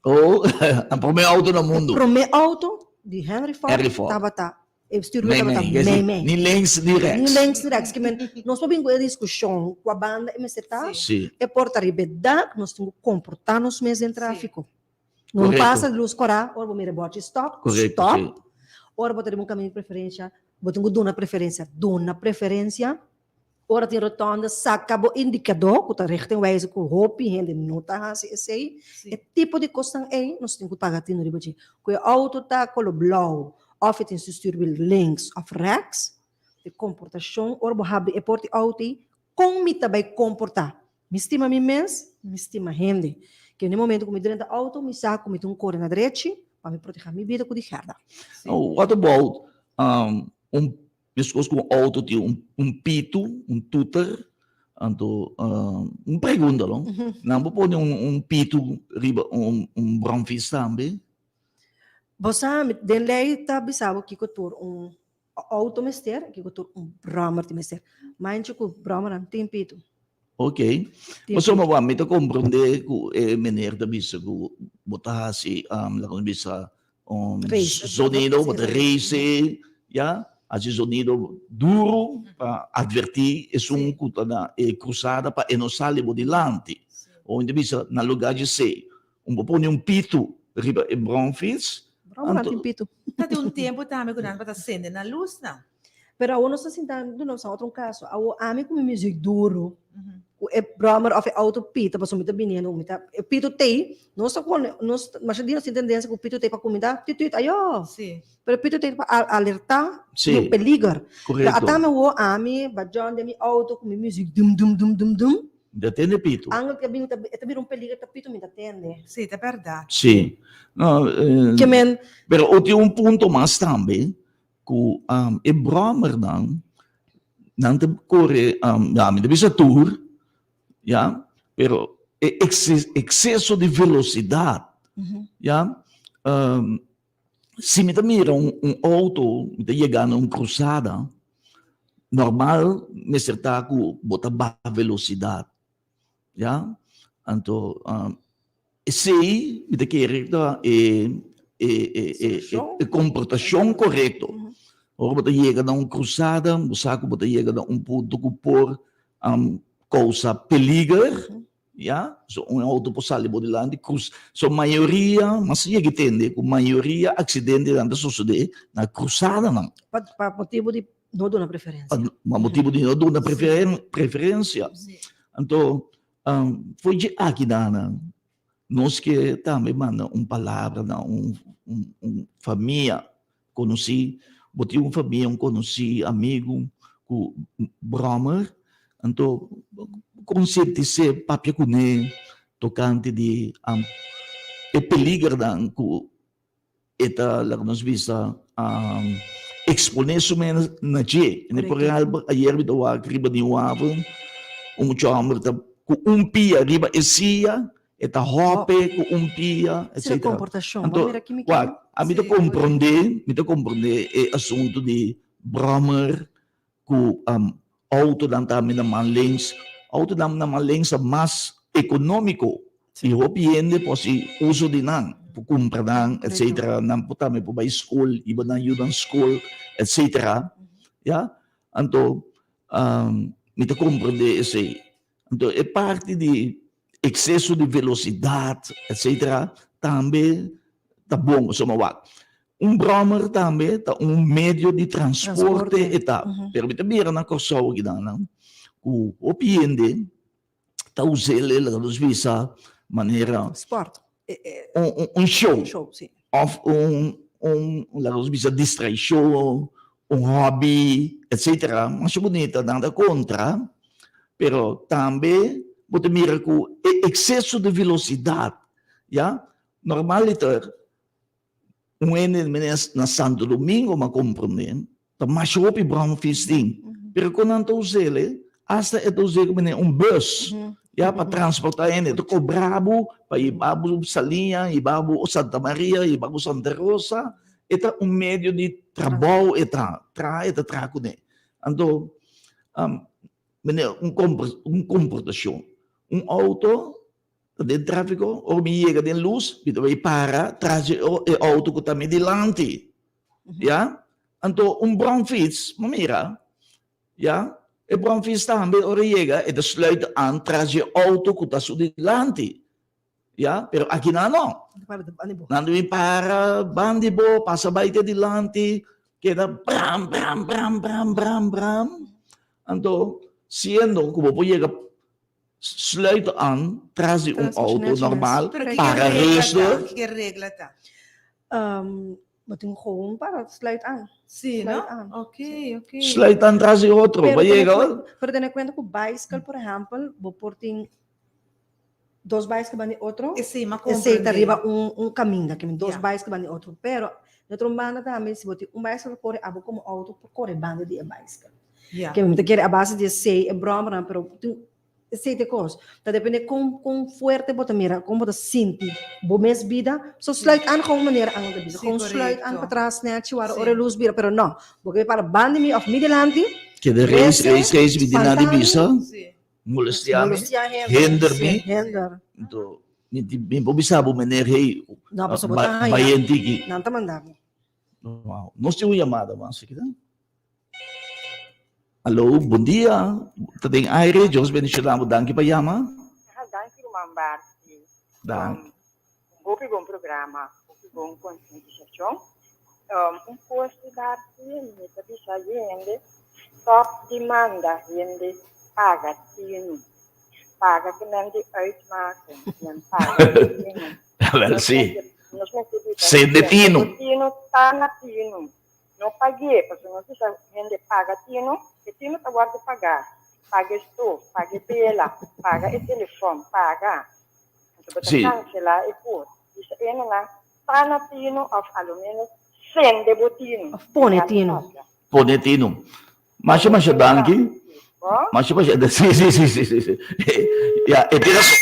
Oh, e promé auto na mundu. E promé auto di Henry Ford, Henry Ford. tabata, e stuurwiel tabata Mei, mei. mei, mei. Ni links ni rechts. Ni links ni rechts. Ke men, nos por bin ku e diskushon kua banda e mester ta. Sí. E por ta riba e dak, nos tin ku komportá nos mes den tráfiko. No Korekto. pasa lus kòrá, ora bo mira e bòchi stòp, Korekto, stòp. sí. Ora bo ta riba un kaminda di preferensha, bo tin ku duna preferensia, duna preferensia. Ora tin rotonde, saca bo indicador cu ta richtingwijzer cu hopi hende no ta haci esey. E tipo di cosnan ey nos tin cu paga tino riba dje. Cu e auto ta color blauw of e tin su stuurwiel links of rechts, e comportacion ora bo habri e porta di auto ey, con mi ta bay comporta? Mi stima mi mes, mi stima hende. Ke na e momento cu mi drenta auto mi sa cu mi tin un core na drechi pa mi proteha mi bida cu di gerda. What about un Meskos ku un outo tin un un pitu, un tuter, anto un pregunta no, nan por pone un un pitu riba un un bromfiets tambe? Bo sa, den lei ta bisa bo kiko tur un outo mester, kiko tur un brommer tin mester. Manchi ku brommernan tin pitu. Ok. Pasobra wak mi ta komprondé ku e meneer ta bisa ku bo ta hasi, laga nos bisa, un zonido, bo ta raise, ya, hasi zonido duru pa advertí esun ku ta na e krusada pa e no sali bo dilanti. O mi ta bisa na lugá dje esei, un bo pone un pitu riba e bromfiets. Brommer nan tin pitu. Ta tin un tempu tambe ku nan tabata sende nan lusnan. Pero awor nos ta sinta duna nos otro un caso. Awor ami cu mi muziek duro, cu e brommer of e auto pita, pasobra mi ta biniendo, mi ta, e pito tei, nos ta con, nos, masha di nos tin tendencia cu pito tei pa cuminda, tut tut, ayo. Pero pito tei pa alerta di un peliger. Pero ata mi awor ami, bajon den mi auto cu mi muziek dum dum dum dum dum. Mi ta tende pito. Angel ta bin, e ta bira un peliger ta pito mi ta tende. Si, ta berdad. Si. No, Ke men. Pero o tin un punto mas tambe. Ku e bròmernan, nan ta kore, ya mi ta bisa tur, ya, pero e ekseso di velosidat, ya, si mi ta mira un outo, mi ta yega na un krusada, normal mester ta ku bo ta baha velosidat, ya, anto Esei mi ta kere ta e e komportashon korekto. Ora bo ta yega na un krusada, bo sa ku bo ta yega na un punto ku por kousa peliger, ya, so un outo por sali bo dilanti krus. So mayoria, mas a yega tende ku mayoria aksidentenan ta sosodé na krusadanan. Pa motibu di no duna preferensia. Pa motibu di no duna preferensia. Anto. Um, foi de aki dana, nos ke tambe manda un palabra na un, un, un famia konosí, bo tin un famia, un konosí, amigu ku bròmer, anto konsientis'é, papia kuné tokante di e peligernan ku e ta laga nos bisa eksponé su mes na dje. Por ehèmpel, ayer mi ta wak riba Nieuw Haven, un mucha hòmber ta ku un pia riba e sia, E ta hope ku un pia, Sino etcetera. komportashon. Bo Anto, mira kimi wak, kimi. ami ta Sí, komprondé, mi ta komprondé e asuntu di bròmer ku outonan tambe na man links. Outonan na man links ta mas ekonómiko i hopi hende por hasi uso di nan, por kumpra nan, Korekto. etcetera. Nan por tambe por bai skol, hiba nan yunan skol, etcetera. Ya, anto mi ta komprondé esei. Anto e parti di ekseso di velosidat etcetera tambe ta bon pasobra wak un bròmer tambe ta un medio di transporte e ta pero mi ta mira na Kòrsou akinan ku hopi hende ta us'el laga nos bisa manera Sport. Un show òf un laga nos bisa distraishon un hòbi etcetera masha bunita nada kontra Pero tambe bo ta mira ku e ekseso di velosidat, ya, normaliter un hende mines na Santo Domingo m'a komprendé ta masha hopi bròmfiets tin, pero kon nan ta us'el e, asta e ta us'é komo un bus, ya, pa transportá hende, ta kobra bo pa hiba bo Saliña, hiba bo Santa Maria, hiba bo Santa Rosa, e ta un medio di trabou e ta, traha e ta traha kuné. Anto, meneer, un un comportacion. Un auto ta den trafico, ora mi yega den luz, mi ta bay para tras di e auto cu ta mi dilanti. Ya? Anto, un bromfiets, bo mira, ya, e bromfiets tambe ora e yega, e ta sluit aan tras di e auto cu ta su dilanti. Ya, pero aki nan no. Nan debe para bandi bo, pasa bai te dilanti, keda bram, bram, bram, bram, bram, bram. Anto, siendo ku bo por yega sluit aan tras di un auto normal, para rustig. Kiko e regla ta? Bo tin gewoon para sluit aan. Sí, no? Ok, ok. Sluit aan tras di otro, bo yega. Pero tene kuenta ku bicycle, por ehèmpel, bo por tin dos bicycle banda di otro. Esei m'a Esei ta comprende. riba un, un caminda, que dos Ja. bicycle banda di otro. Pero, de otro banda tambe, si bo tin un bicycle corre, abo como auto por corre banda di e bicycle. Ja. Que mi ta kere a base di esei, e brommernan, pero tin, esei ta e cos. Ta depende con, con fuerte bo ta mira, con bo ta sinti bo mes bida. So sluit aan gewoon manera Angel ta bisa. Sí, Gewoon sluit aan correcto. patras nechi, wara Sí. ora e luz bira, pero no. Bo ke para banda di mi of mi dilanti, Keda race, Rese, race, race, mi di nada di spantami. bisa. Sí. Molestia mi, Molestia hende. hinder mi. Hinder. Anto, mi di, mi por bisa bo meneer, hey, No, pasobra bo ta haña. bai en tiki. Nan ta manda bo. Wow. Nos tin un yamada mas aki ta. Alo, bon dia. Ta den aire. Dios bendiciona bo. Danki pa yama. Ah, danki ruman Barty. Danki. Un hopi bon programa, hopi bon concientisacion. Um, un cos di Barty, mi ta bisa hende, stop di manda hende paga tinu. Paga cu nan di uitmaken, nan paga tinu. Wel, sí. Nos mester bisa, Sende tinu. Tinu ta na tinu. No pag'é, pasobra nos bisa hende paga tinu, e tinu ta wòrdu pagá. Paga e stof, paga e bela, paga e telefòn, paga. Anto bo ta kanselá e kos. Bisa hendenan, ta na tinu òf a lo ménos sende bo tinu. Òf pone tinu. Pone tinu. Masha masha danki. Masha masha sí sí sí sí sí. Ya, e tin rason.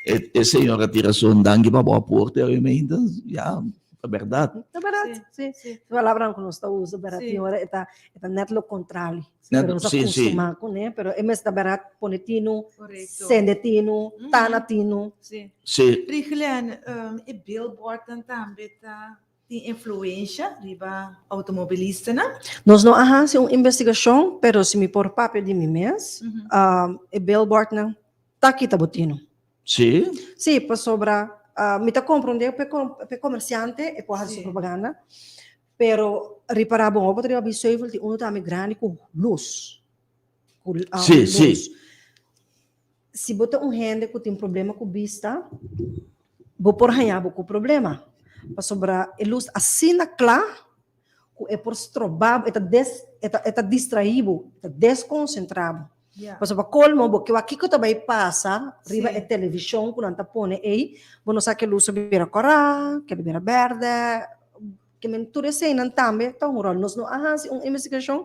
E, e señora tin rason. Danki pa bo aporte, obviamente. Ya, ta berdad. Ta berdad, sí. Sí. Palabranan ku nos ta usa, berdad, Sí. tin ora e ta, e ta net lo contrario. Net- Pero nos a sí, sí. kustumá kuné, pero e mes ta berdad pone tinu, Correcto. sende tinu, ta na tinu. Sí. Sí. Riglen, um, e billboardnan tambe ta Tin influensha riba outomobilistanan? Nos no a hasi un investigashon, pero si mi por papia di mi mes, e billboardnan ta kita bo tino. Sí? Sí, pasobra mi ta komprondé pa e komersiante e por hasi su propaganda, pero ripará bon, ora bo ta riba Biesheuvel tin unu tambe grandi ku lus. Sí, sí. Si bo ta un hende ku tin problema ku bista, bo por haña bo ku problema. Pasobra e lus asina kla ku e por stroba bo, e ta des, e ta, e ta distraí bo, e ta deskonsentrá bo. Pasobra pa kolmo bo ke wak kiko ta bai pasa riba e televishon ku nan ta pone ei, bo no sa ke lus a bira kòrá, ke a bira bèrdè, ke men tur eseinan tambe ta un ròl. Nos no a hasi un investigashon,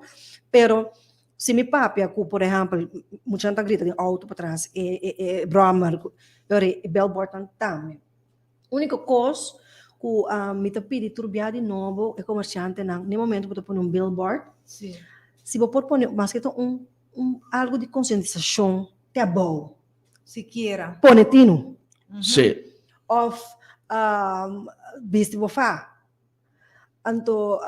pero Si mi papia ku, por ehèmpel, muchanan ta grita den outo patras, e e e bròmer, yori e bèlbòrdnan tambe. Úniko kos ku mi ta pidi tur bia di nobo e komersiantenan, n'e momento ku bo ta pone un billboard, si bo por pone maske ta un un algu di konsientisashon te abou. Sikiera. Pone tinu. Sí. Òf bisti bo fa. Anto,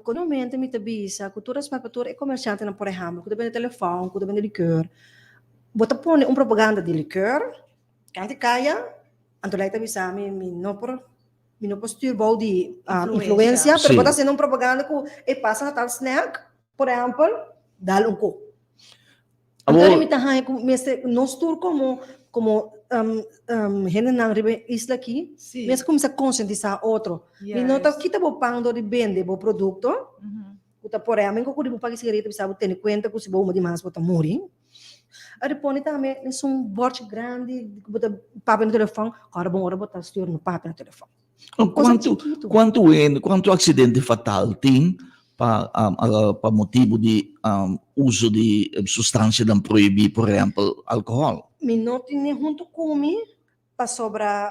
konomente mi ta bisa ku tur respèt pa tur e komershantenan, por ehèmpel, ku ta bende telefòn, ku ta bende likèr, bo ta pone un propaganda di likèr kant di kaya, anto lei ta bisa mi, mi no por, mi no por stuur bou di influensia, pero bo ta hasiendo un propaganda ku e pasa na tal snèk, por ehèmpel, dal un kok. Anto mi ta haña ku mester nos tur komo komo hendenan riba e isla aki mester kuminsá konsientisá otro. Mi no ta kita bo pan dor di bende bo produkto ku ta por ehèmpel ku riba un paki sigareta bisa bo tene kuenta ku si bo huma dimas bo ta muri. A pone tambe esun bòrchi grandi ku bo ta papia na telefòn, ora bon ora bo ta stuur no papia na telefòn. Kuantu kuantu hende kuantu aksidente fatal tin pa pa motibu di uso di sustansianan prohibí, por ehèmpel alkohòl? Mi no tene huntu ku mi pasobra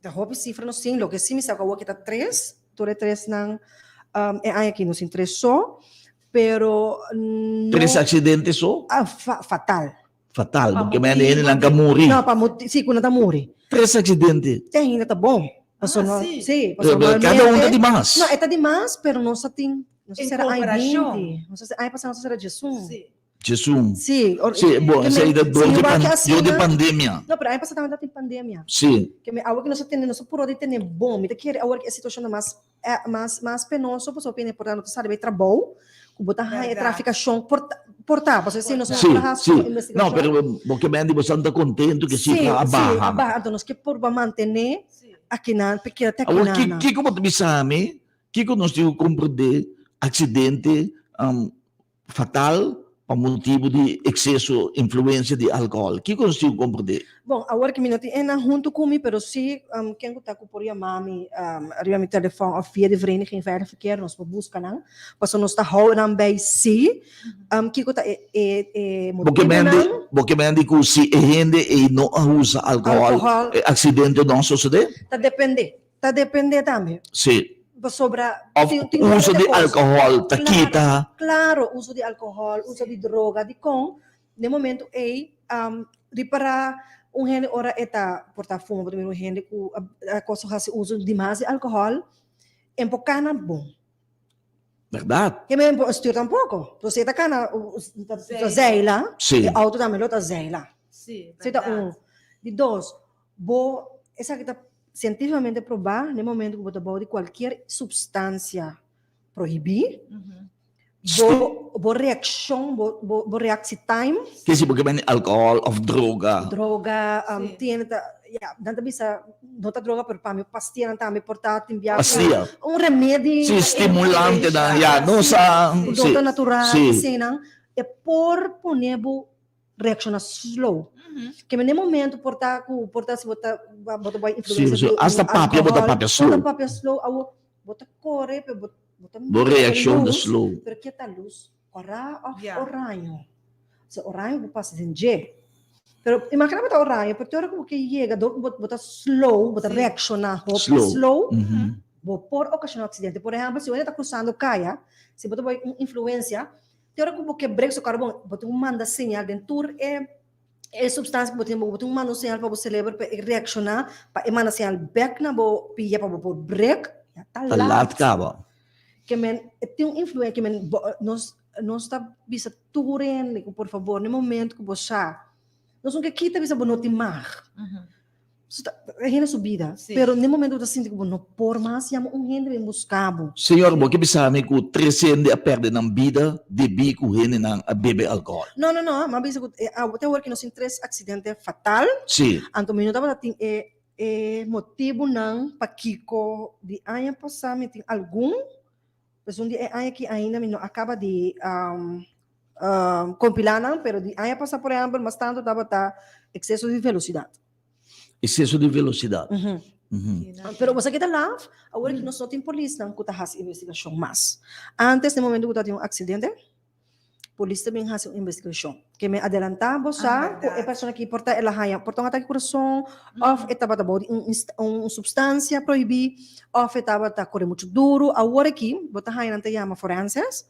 ta hopi sifra nos tin, loke si mi sa ku awor ta tres, tur e tresnan e aña aki nos tin tres so, pero no. Tres aksidente so? Fatal. Fatal, porque men de hendenan ka muri. No, pa moti, sí, ku nan ta muri. Tres aksidente. Te ainda ta bon. Paso Ah, no, sí. sí, paso Pero cada un ta normalmente di mas. No, e ta di mas, pero nos a tin, nos a En sera aña comparacion. 20, nos a aña pasá nos a sera diesun. Sí. Diesun. Sí, or, Sí, bon, ke esei men, ta si dor mi di wak pan, dor di asina, pandemia. no, pero aña pasá tambe tabatin pandemia. Sí. Ke men, awor ke nos a tene, nos a puro di tene bon, mi ta kere awor ke e situacion ta mas mas mas penoso pasobra p'e por ta no ta sali bay trabou ku bo ta haña e trafikashon por ta por ta pasobra si nos no por hasi un investigashon. No, pero bo ke mende bo ta kontentu ke sifra a baha. Si, a baha anto nos ke purba mantené akinan pe keda te akinan. Awor kiko bo ta bisa mi kiko nos tin ku komprendé aksidente fatal pa motibu di ekseso influensia di alkohòl. Kiko nos tin ku komprendé? Bon, awor ki mi no tin esnan huntu ku mi, pero si ken ku ta ku por yama mi riba mi telefòn òf via di Vereniging Veilig Verkeer nos por buska nan, pasobra nos ta hou nan bei si kiko ta e motibunan. Bo ke mende ku si e hende ei no a usa alkohòl, e aksidente no a sosodé? Ta dependé, ta dependé tambe. Si. Pasobra Of tin tin uso diferente di kos. alkohòl ta Klaro, kita. klaro, uso di alkohòl, uso di droga, dikon den momento ei ripará un hende ora e ta por ta fuma, bo ta mira un hende ku a kosa hasi uso dimas di alkohòl, e por kana bon. Bèrdat. Ke men por stuur tampoko. Entonces e ta kana ta zeila, Sí. e outo tambe lo ta zeila. Sí, Esei ta bèrdat. un. Di dos, bo esaki ta Sientífikamente probá, n'e momento ku bo ta bou di kualkier supstansia prohibí, bo bo reakshon, bo bo bo reaksi time. Ke si bo ke bende alkohòl òf droga. Droga, tiene ta, ya, nan ta bisa no ta droga pero pa mi pastianan tambe por ta tin bia ku Pastia. un remedi. Si, stimulantenan, ya, no sa, si. Produkto natural, asina, e por pone bo reacciona slow. Ke men den momento por ta ku por ta si bo ta bo ta bai influencia Sí, di hasta papia bo ta alcohol, papia slow. Bo ta papia slow, awo bo ta kore pero bo bo ta Bo mira reaccion ta luz, slow. Pero ke ta luz? Kora of Ja. oraño? Si oraño bo pasa den dje. Pero imagina bo ta oraño, pero te ora ku bo ke yega dor ku bo bo ta slow, bo ta Sí. reacciona hopi Slow. slow, Mhm. bo por ocasiona accidente. Por ehempel, si bo ta cruzando kaya, si bo ta bai un influencia, Te ora ku bo ke brek su karbon, bo tin ku manda señal den tur e e supstansia ku bo tin, bo tin ku manda un señal pa bo seleber pa e reakshoná, pa e manda señal bèk na bo pia pa bo por brek, ya ta Ta lat lat. kaba. Ke men e tin un influen ke men bo nos nos ta bisa tur hende ku por fabor na e momento ku bo sa, nos no ke kita bisa bo no tin mag. E hende su bida. Sí. Pero n'e momento bo ta sinti ku bo no por mas, yama un hende bin buska bo. Señor, bo ke bisa mi ku tres hende a pèrdè nan bida debí ku hendenan a bebe alkohòl? No, no, no. Mi a bisa ku e awo te awor ki nos tin tres aksidente fatal. Sí. Anto mi no tabata tin e e motibunan pakiko di aña pasá mi tin algun. Esun di e aña aki ainda mi no a kaba di kompilá nan, pero di aña pasá, por ehèmpel, mas tantu tabata ekseso di velosidat. Ekseso di velosidat. Pero bo sa ke ta laf? Awor aki nos no tin polisnan ku ta hasi investigashon mas. Ántes, na e momento ku tabatin un aksidente, Polis ta bin hasi un investigashon. Ke men adelantá bo sa ku e persona aki por ta el a haña por ta un atake kurason òf e tabata bou di un un supstansia prohibí òf e tabata kore muchu duru. Awor aki bo ta haña nan ta yama forenses.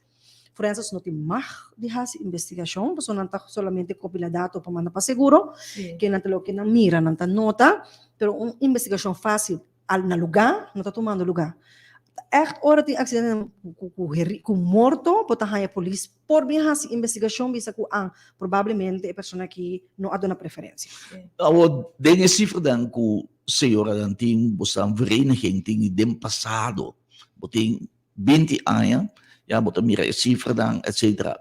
Forenses no tin mag di hasi investigashon pasobra nan ta solamente kopilá dato pa manda pa seguro. Ke nan ta loke nan mira nan ta nota pero un investigashon fásil al na lugá no ta tumando lugá. Ta ègt ora tin aksidente ku ku heri ku morto bo ta haña polis por bin hasi investigashon bisa ku an probablemente e persona aki no a duna preferensia. Awor den e sifranan ku señoranan tin bo sa vereniging tin den pasado bo tin 20 aña ya bo ta mira e sifranan etcetera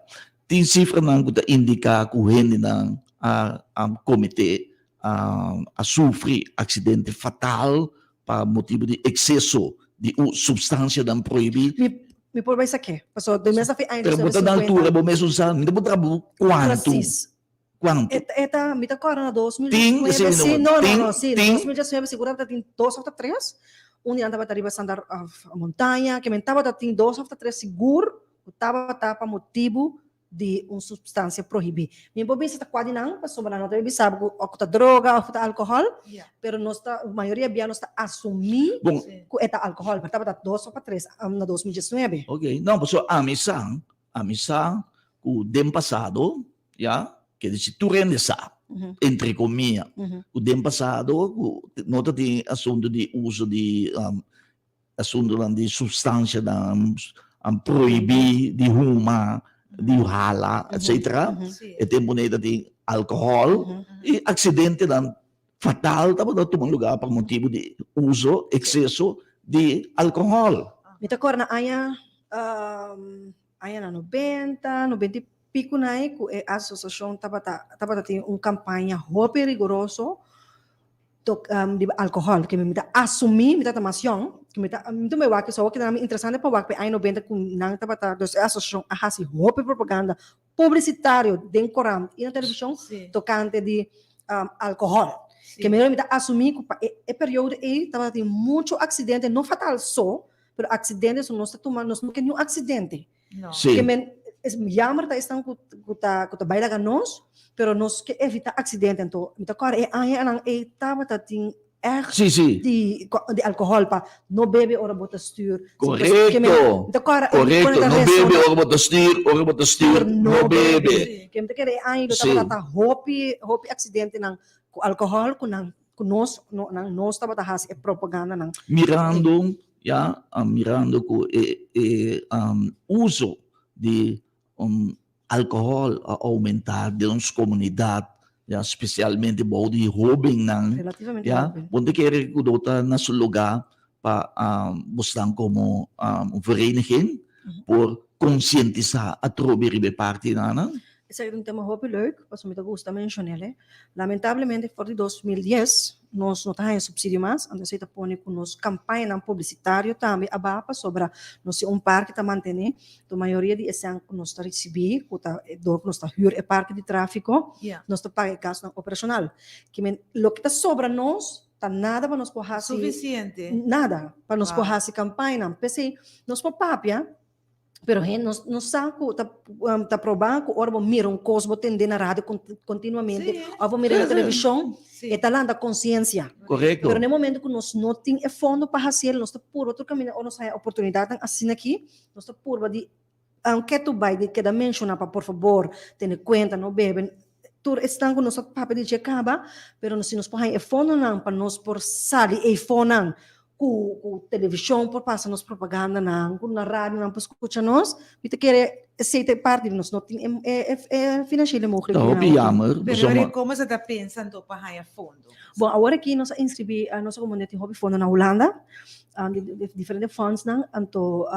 tin sifranan ku ta indiká ku hendenan a a kometé a sufri aksidente fatal pa motibu di ekseso di un supstansianan prohibí. Mi mi por bai sak'é, pasobra den mes a fi aña Pero bo ta na altura, bo mes un sa, mi ta puntra bo kuantu, Precies. kuantu. E ta, e ta, mi ta kòrda na dos mil Tin, diesnuebe, esei si, no, no, no, tin, no, si, na tin. 2019 sigur tabata tin dos òf ta tres, un di nan tabata riba Santa Montaña, ke men tabata tin dos òf ta tres sigur ku tabata pa motibu di un substancia prohibi. Mi por bisa ta cua di nan, pasobra nan no ta bisa bo cu of ta droga of ta alcohol, pero nos ta, mayoria bia nos ta asumi Bon. cu e ta alcohol, pero tabata dos of tres na 2019. Ok, no, pasobra ami sa, ami sa cu den pasado, ya, ke disi tur hende sa, entre comilla, cu den pasado cu no ta tin asunto di uso di Asuntunan di supstansianan prohibí, di huma, di hala, etcetera. E tempu nei ta tin alkohòl i aksidentenan fatal tabata tuma lugá pa motibu di uso ekseso di alkohòl. Mi ta kòrda na aña añanan nobenta, nobenta i piku nai ku e asosiashon tabata tabata tin un kampaña hopi riguroso tok di alcohol ke mi ta asumi mi tabata mas yong mi ta mi ta wak so awor keda interesante pa wak pe aña noventa ku nan tabata dus e asosiashon a hasi hopi propaganda publisitario den korant i na televishon tokante di alcohol ke mi ta asumi ku pa e periodo ei tabata tin muchu aksidente no fatal so pero aksidente so nos ta tuma nos no ke niun aksidente. Sí. Ke men es jammer ta esnan ku ku ta ku ta bai laga nos, pero nos ke evita aksidente. Anto mi ta kòrda e añanan ei tabata tin ègt Sí, sí. di di alkohòl pa no bebe ora bo ta stür. Ke men Korekto. mi ta kòrda e Korekto. kon e ta No bebe resona. ora bo ta stür, ora bo ta stür, no bebe. Ke mi ta kere e aña lo Sí. tabata ta hopi hopi aksidentenan ku alkohòl ku nan ku nos no nan nos tabata hasi e propagandanan. Mirando Ya, mirando ku e e uso di alkohòl a oumentá den nos komunidat, ya, spesialmente bou di hóbennan, Relativamente ya, hóben. bo no ta kere ku no ta na su lugá pa bosnan komo un vereniging por konsientisá atrobe riba e partinan? Esaki ta un tema hopi leuk, pasobra mi ta gusta menshon'el. Lamentablemente for di 2010 nos no ta haña subsidio mas, anto esei ta pone ku nos kampañanan publisitario tambe a baha pasobra nos tin un parke ta mantené, anto mayoria di esnan ku nos ta risibí ku ta dor ku nos ta hür e parke di tráfiko, nos ta paga e gastunan operashonal. Kimen loke ta sobra nos ta nada pa nos por hasi Sufisiente. nada pa nos por hasi kampañanan. P'esei nos por papia. Pero hen nos nos sa ku ta um, ta probá ku ora bo mira un kos bo tende na radio kontinuamente Sí. òf bo mira na Sí, sí. televishon, Sí. e ta lanta konsiensia. Korekto. Pero na e momento ku nos no tin e fondo pa hasiel, nos ta purba tur kaminda ora nos haña oportunidatnan asina aki, nos ta purba di aunke tu bai di keda menshoná pa por fabor tene kuenta, no bebe, tur esnan ku nos a papia di dje kaba, pero si nos por haña e fondonan pa nos por sali ei fonan. ku ku televishon por pasa nos propagandanan, ku na radio nan por skucha nos, mi ta kere esei ta e parti di nos no tin e e e financiële Ta mogelijkheden hopi awor. jammer, Pero pasobra ori como sa ta pensa anto pa haña fondo? Bon, awor aki nos a inscribi, nos a komo tin hopi fondo na Hulanda, di di diferente fondsnan, anto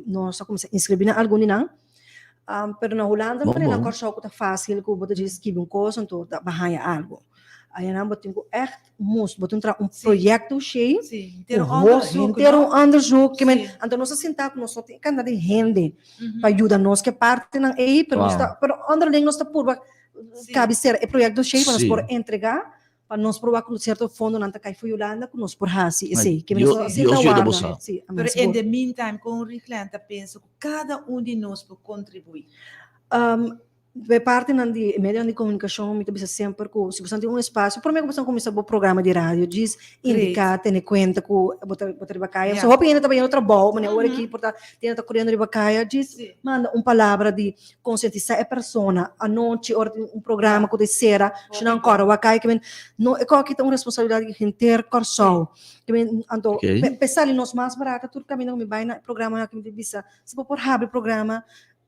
nos a kuminsá inscribi na algun di nan. Pero na Hulanda Bon, manera na bon. Kòrsou ku ta fásil ku bo ta djis skibi un kos anto ta haña algu. Ayanan bo tin ku ègt mus, bo tin traha un Sí. proyekto shei Sí, ku henter un ho onderzoek, henter un no? onderzoek ke men Sí. anto nos a sinta ku nos no tin kantidad di hende Mhm. pa yuda nos ke partinan ei pero nos Wow. ta pero onderling nos ta purba Sí. kabi sera e proyekto shei pa nos Sí. por entregá pa nos por wak ku sierto fondonan ta kai for Yolanda ku nos por hasi Ay, esei. Ke Dios, nos a sinta Dios yuda warda. boso. Sí, amen, Pero in sigur. the meantime, kon Riglijn ta pensa ku kada un di nos por kontribuí? Um, Bij partinan di medionan di komunikashon mi ta bisa semper ku si boso tin un espasio, promé ku boso kuminsá bo programa di radio, djis indiká, tene kuenta ku bo ta bo ta riba kaya. Ja. So hopi hende ta bayendo trabou, manera ora Mhm. aki por ta tin hende ta koriendo riba kaya, djis Sí. manda un palabra di konsientisá e persona anochi ora tin un programa ku ta sera, si nan kòrda wak kai, ke men no e kòki ta un responsabilidat di henter Kòrsou. Ke men anto Oké. pe sali nos mas barata tur kaminda ku mi bai na e programa aki mi ta bisa si bo por habri programa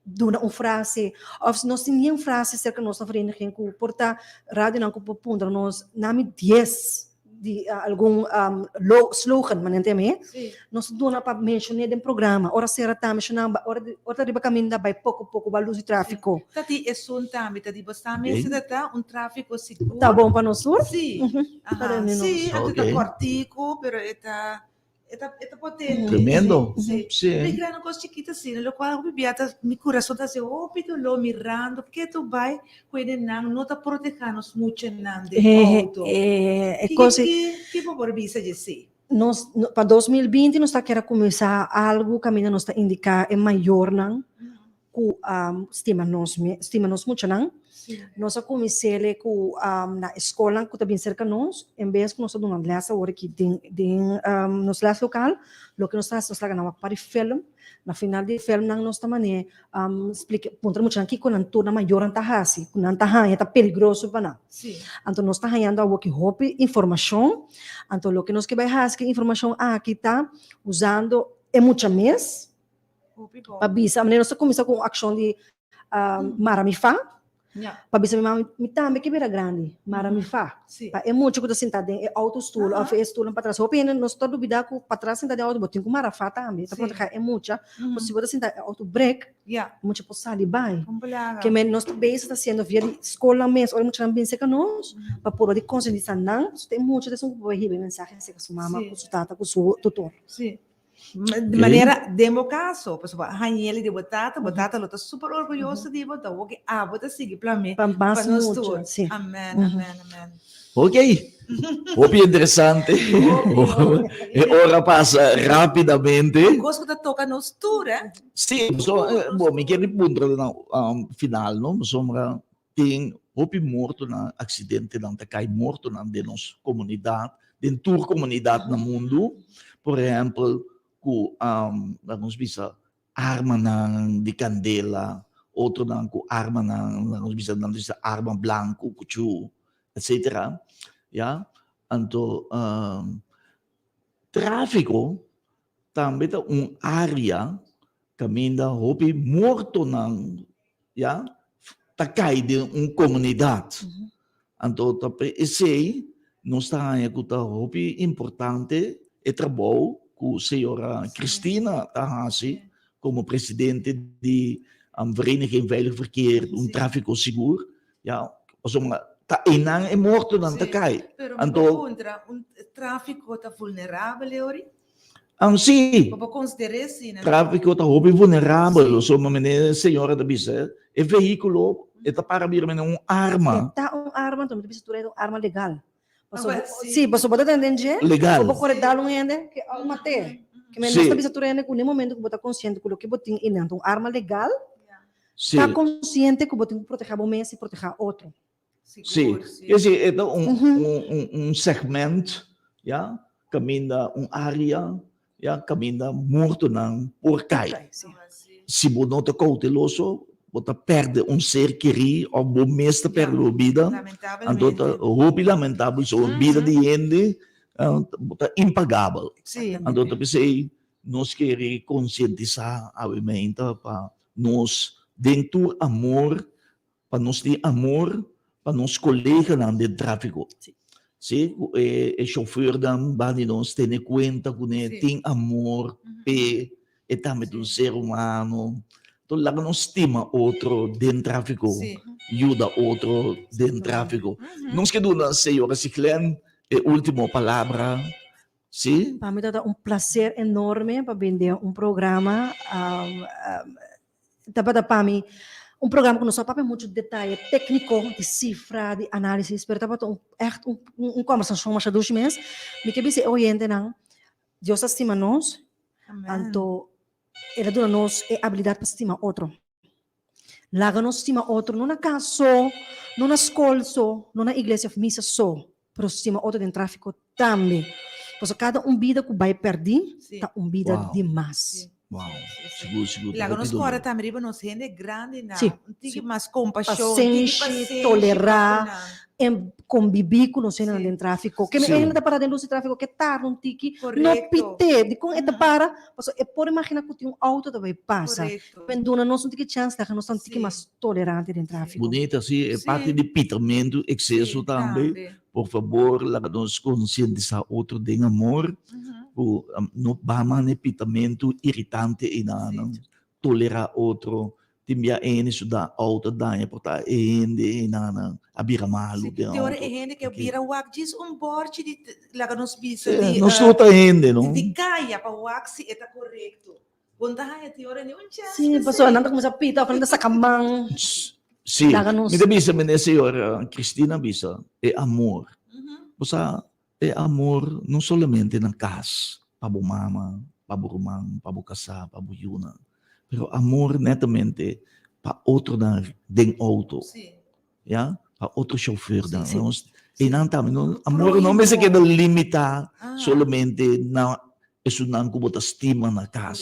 duna un frase òf si nos tin niun frase serka nos na vereniging ku por ta radionan ku por puntra nos nami dies di algun slogan manera ta yama nos ta duna pa menshoné den programa ora sera ta menshoná ora ora ta riba kaminda bai poko poko bai lus di tráfiko. Ta di esun tambe ta di bo sa mester ta ta un tráfiko sigur. Ta bon pa nos tur? Si, Ta den di nos. si, anto ta kòrtiku pero e ta E ta, e ta potente. Tremendo. Sí. Sí. Mi grano cos chiquito asina, lo cual hopi bia ta, mi corazón ta haci hopi dolor mirando ke tu bai cu e nan no ta proteha nos muchanan den Eh, auto. eh, e Ki, cos ki, ki bo por bisa dje Nos, no, pa 2020 nos ta kere cuminsa algo caminda nos ta indica e mayornan ku stima nos stima nos muchanan. Nos a kumins'é ku na e skolnan ku ta bin serka nos, en bes ku nos ta duna lès awor aki den den nos lès lokal, loke nos ta hasi nos laga nan wak par di film, na final di e filmnan nos ta man'é splika puntra muchanan kiko nan tur nan mayornan ta hasi, ku nan ta haña ta peligroso pa nan. Anto nos ta hañando awor ki hopi informashon, anto loke nos ke bai hasi ku e informashon aki ta usando e mucha mes, Pa bisa, manera nos ta kuminsá ku un akshon di mara mi fa, pa bisa mi mama, mi tambe ke bira grandi, mara mi fa. Pa e mucha ku ta sintá den e outostoel òf e stulnan patras, hopi hende nos ta lubidá ku patras sintá den outo bo tin ku mara fa tambe, ta protehá e mucha, pasobra si bo ta sintá e outo brek, e mucha por sali bai. Ke men nos ta bezig ta hasiendo via di skolnan mes, ora e muchanan bin serka nos, pa purba di konsientisá nan, pasobra e mucha ta esun ku por hiba e mensahe serka su mama, ku su tata, ku su tutor. Di manera, den bo caso, pasobra bo a hañ'el di bo tata, bo tata lo ta super orguyoso di bo, ta wou abo ta sigui plam'é Pa pa mas nos mucho, tur. sí. Amen, amen, amen. Ok, hopi interesante. E ora pasa rapidamente. Cos cu ta toca nos tur, eh? Sí, so, bo, mi kier puntra na final, no? Pasobra Tin hopi mortonan, aksidentenan ta kai mortonan den nos komunidat, den tur komunidat na mundu. Por ehèmpel, ku laga nos bisa armanan di kandela, otronan ku armanan, laga nos bisa nan ta bisa arma blanku, kuchú, etsetera, ya. Anto tráfiko tambe ta un área kaminda hopi mortonan ya ta kai den un komunidat. Anto ta pa esei nos ta haña ku ta hopi importante e trabou ku señora Cristina ta hasi komo presidente di Vereniging Veilig Verkeer, un tráfiko sigur, ya, pasobra ta einan e mortonan ta kai. Pero Anto mi por puntra, un tráfiko ta vulnerabel e ori? Sí. Bo por konsider'é asina, no? Tráfiko ta hopi vulnerabel. So manera e señora ta bisa, e vehíkulo e ta para bira manera un arma. E ta un arma, anto mi ta bisa tur e ta un arma legal. Pasobra, Ah, sí. sí, pasobra bo ta tende den dje, Legal. bo por kore dal un hende ke a mat'é. Ke men Sí. nos ta bisa tur hende ku den momento ku bo ta konsiente ku loke bo tin einan ta un arma legal, Sí. ta konsiente ku bo tin ku protehá bo mes i protehá otro. Sí, es decir, e ta un, un, un, un segment, ya, caminda un área, ya, caminda mortonan por cai. Si bo no ta cauteloso, bo ta perde un ser kerí of bo mes ta perde bo bida. Anto ta hopi lamentabel, so bida di hende. Ta impagabel. Sí. Anto ta p'esei nos kere konsientisá awe meinta pa nos den tur amor, pa nos tin amor pa nos koleganan den tráfiko. Sí, ku e shofùrnan ban di nos tene kuenta kuné, tin amor p'e, e tambe ta un ser humano. Enton laga nos stima otro den tráfiko, yuda otro den tráfiko. Nos ke duna señora Siglen e último palabra, sí. Pa mi ta un placer enorme pa bin den un programa. Tabata pa mi un programa ku no sa papia muchu detaye tékniko, di sifra, di análisis, pero tabata un ègt un un kòmbersashon masha dushi mes. Mi ke bisa e oyentenan, Dios ta stima nos, anto El a duna nos e abilidat pa stima otro. Laga nos stima otro no na kas so, no na skol so, no na iglesia òf misa so, pero stima otro den tráfiko tambe. Pasobra kada un bida ku bai pèrdí ta un bida di mas. Wow, sigur, sigur. Laga nos kòrda tambe riba nos hende grandinan. Un tiki mas kompashon, un tiki Pasenshi, tolerá, en kombibí ku nos hendenan den tráfiko. Ke mi hende ta para den lus di tráfiko ke tarda un tiki, no pit'é. Dikon e ta para? Pasobra e por imaginá ku tin un outo ta bai pasa. Men duna nos un tiki chèns, laga nos ta un tiki mas tolerante den tráfiko. Bunita, sí. E parti di pitamentu, ekseso tambe. Por fabor, laga nos konsientisá otro den amor, ku no ba manda e pitamentu iritante einan. Tolerá otro. Tin bia hende su da auto daña por ta e hende einan a bira malu den auto. Te ora e hende ke bira wak djis un borchi di laga nos bisa di Nos no ta hende no. Di kaya pa wak si e ta korekto. Bo no ta haña te ora ni un chèns Sí, pasobra nan ta kuminsá pita òf nan ta saka man. Sí, Laga nos. mi ta bisa mene señora Cristina bisa e amor. Bo sa e amor no solamente na kas pa bo mama, pa bo ruman, pa bo kasá, pa bo yunan, pero amor netamente pa otronan den outo. Ya, pa otro chauffeurnan. Sí. Nos, einan tambe, no, amor no mester keda limitá solamente na esunnan ku bo ta stima na kas.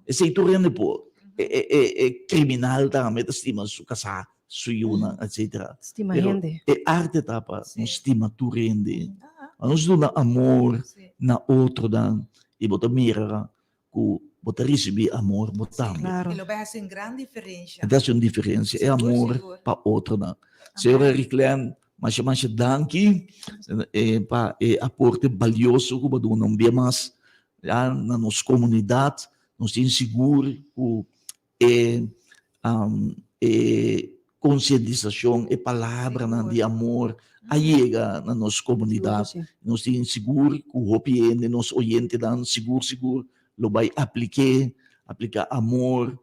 Esei tur hende por. E, e, e, e kriminal tambe ta stima su kasá, su yunan, etcetera. Stima Pero hende. e arte ta pa nos stima tur hende. Pa nos duna amor na otronan i bo ta mira ku bo ta risibí amor bo tambe. Claro. E lo bai hasi un gran diferensha. E ta hasi un diferensia, e Sigur, amor sigur. pa otronan. Señora Riclen, masha masha danki pa e aporte balioso ku bo a duna un bia mas ya na nos komunidat. Nos tin sigur ku e e konsientisashon, e palabranan di amor a yega na nos komunidat. Nos tin sigur ku hopi hende, nos oyentenan sigur sigur lo bai aplik'é, apliká amor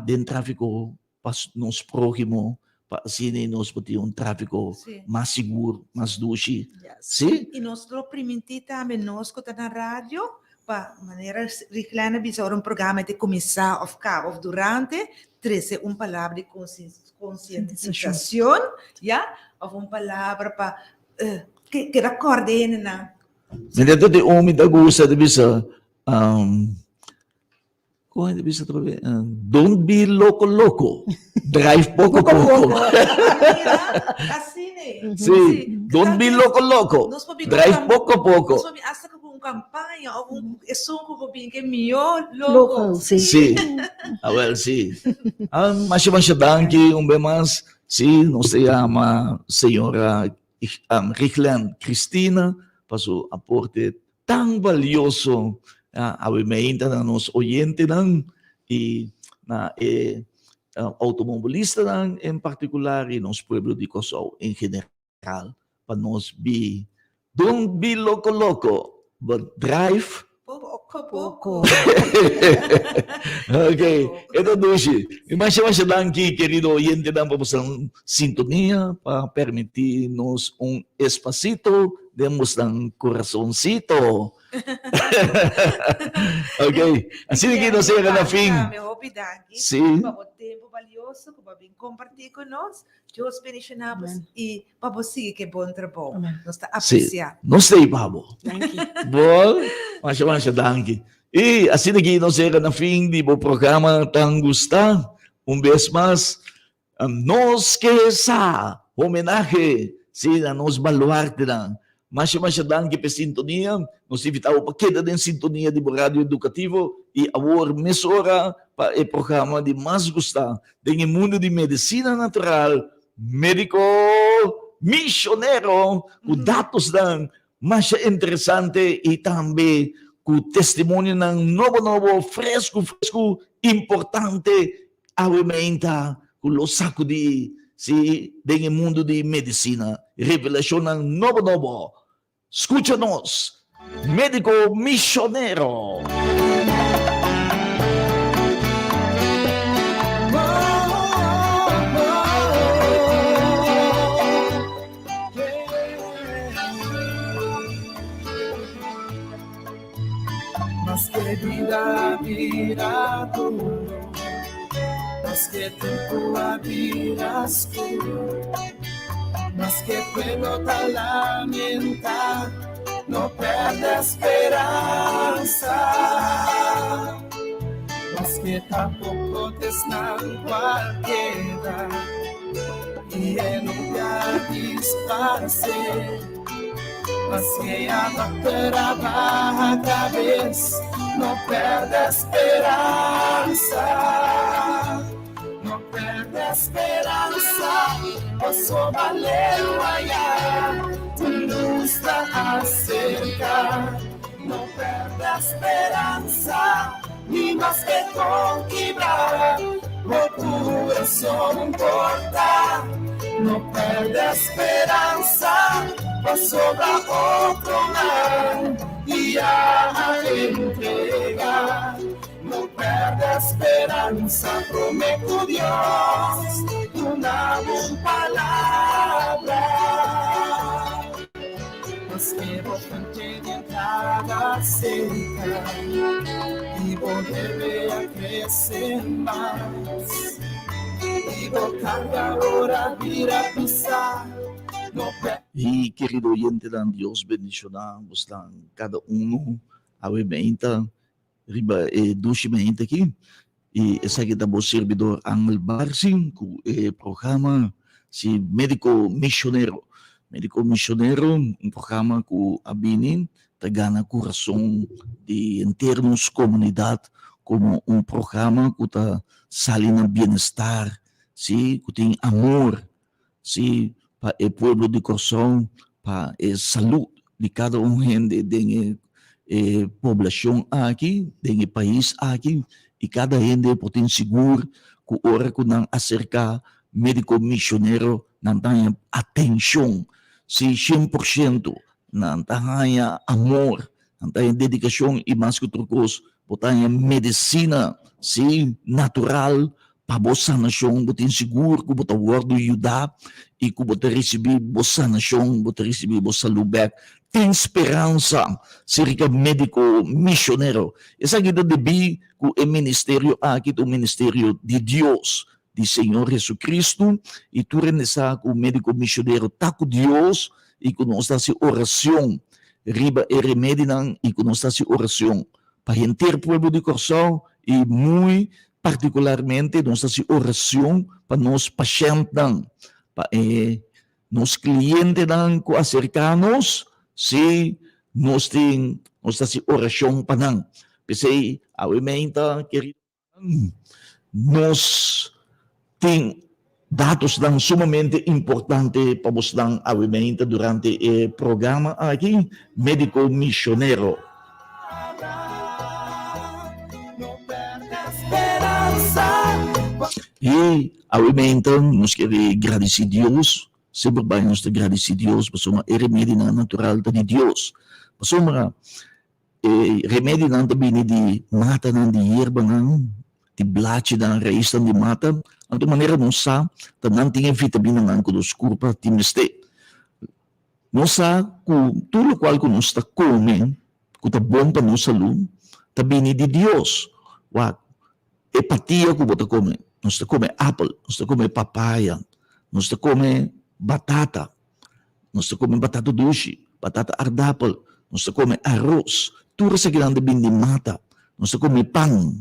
den tráfiko pa nos próhimo, pa asina nos por tin un tráfiko mas sigur, mas dushi. Sí? I nos lo primintí tambe nos ku ta na radio Pa manera Riglene a bisa ora un programa ta kuminsá òf kaba òf durante, trese un palabra di konsientisashon, ya, òf un palabra pa keda kòrda e hendenan. Mi ta di un mi ta gusta ta bisa, Kon e ta bisa otra vez? Don't be loco loco, drive poco poco. Mira, asina e. Sí, don't be loco loco, drive poco poco. Nos por bin hasta ku un kampaña of un esun ku por bin ke mihó logo. Sí. Sí, awel sí. Masha masha danki un bes mas. Sí, nos ta yama señora Riglen Cristina pa su aporte tan valioso awe meinta na nos oyentenan y na e automobilistanan en particular y nos pueblo di Kòrsou en general pa nos bi don't be loco loco but drive Poko poko. Ok, e ta dushi. Mi masha masha danki kerido oyentenan pa boso sintonia pa permiti nos un espasito den bosnan corazoncito. Ok, asina ki nos yega na fin. Tambe hopi danki Sí. pa bo tempo balioso ku bo a bin kompartí ku nos. Dios bendishoná bos i pa bo sigui ku e bon trabou. Nos ta Sí, apresiá. nos ta ei pa bo. Danki. Bon, masha masha danki. I asina ki nos yega na fin di bo programa tan gustá. Un bes mas, Nos ke sa homenahe, sí, na nos baluartenan. Masha masha danki pa e sintonia. Nos ta invita bo pa keda den sintonia di bo radio edukativo i awor mesora pa e programa di mas gusta den e mundu di medisina natural, Médiko Misionero, ku datosnan masha interesante i tambe ku testimonionan nobo nobo, fresku fresku, importante awe meinta ku lo sakudí si den e mundu di medisina. Revelashonnan nobo nobo. Skucha nos, Médiko Misionero! Maske bida bira duro, maske tempu a bira skur, maske pueblo ta lamentá, no pèrdè speransa. Maske ta poko t'esnan ku a keda, i e nubia a disparsé. Maske a dokter a baha kabes, no pèrdè speransa. No pèrdè speransa, pasobra leu ayá un lus ta aserká. No pèrdè speransa, ni maske kon kibrá bo kurason por ta. No pèrdè speransa, pasobra otronan ya a entregá. No pèrdè speransa, promé ku Dios duna bo un palabra. Maske bo fuente di entrada seca y bo debe a crece mas y bo carga ora bira pisa, no perde. Y kerido oyentenan Dios bendiciona bosnan cada uno awe meinta riba e dushi meinta aki y esaki ta bo sirbidor Angel Barsi cu e programa si Medico Misionero. Medico Misionero un programa cu a bini ta gana curason di henter nos comunidad como un programa cu ta sali na bienestar si cu tin amor si pa e pueblo di Kòrsou, pa e salud di kada un hende den e e poblashon aki, den e pais aki, i kada hende por tin sigur ku ora ku nan aserká médiko mishonero nan ta haña atenshon, si 100% nan ta haña amor, nan ta haña dedikashon i mas ku tur kos bo ta haña medisina, si, natural Pa bo sanashon bo tin sigur ku bo ta wòrdu yudá i ku bo ta risibí bo sanashon, bo ta risibí bo salú bèk. Tin speransa, serka médiko mishonero. Esaki ta debí ku e ministerio aki ta un ministerio di Dios, di Señor Jesucristo, i tur hende sa ku médiko mishonero ta ku Dios i ku nos ta hasi orashon riba e remedinan i ku nos ta hasi orashon pa henter pueblo di Kòrsou i muy Partikularmente nos ta hasi orashon pa nos pashèntnan, pa e nos klientenan ku aserká nos, sí, nos tin, nos ta hasi orashon pa nan. P'esei awe meinta, keridonan, nos tin datosnan sumamente importante pa bosnan awe meinta durante e programa aki, Médiko Misionero. I awe meinta nos kere gradisí Dios, semper bai nos ta gradisí Dios pasobra e remedinan natural ta di Dios. Pasobra E remedinan ta bini di matanan, di yerbanan, di blachinan, raisnan di mata. Anto manera nos sa ta nan tin e vitaminanan ku nos kurpa tin mester. Nos sa ku tur lokual ku nos ta kome ku ta bon pa nos salú ta bini di Dios. Wak, e patia ku bo ta kome, nos ta kome apel, nos ta kome papaya, nos ta kome batata. Nos ta kome batata dushi, batata ardapel, nos ta kome aros, tur esakinan ta bin di mata. Nos ta kome pan,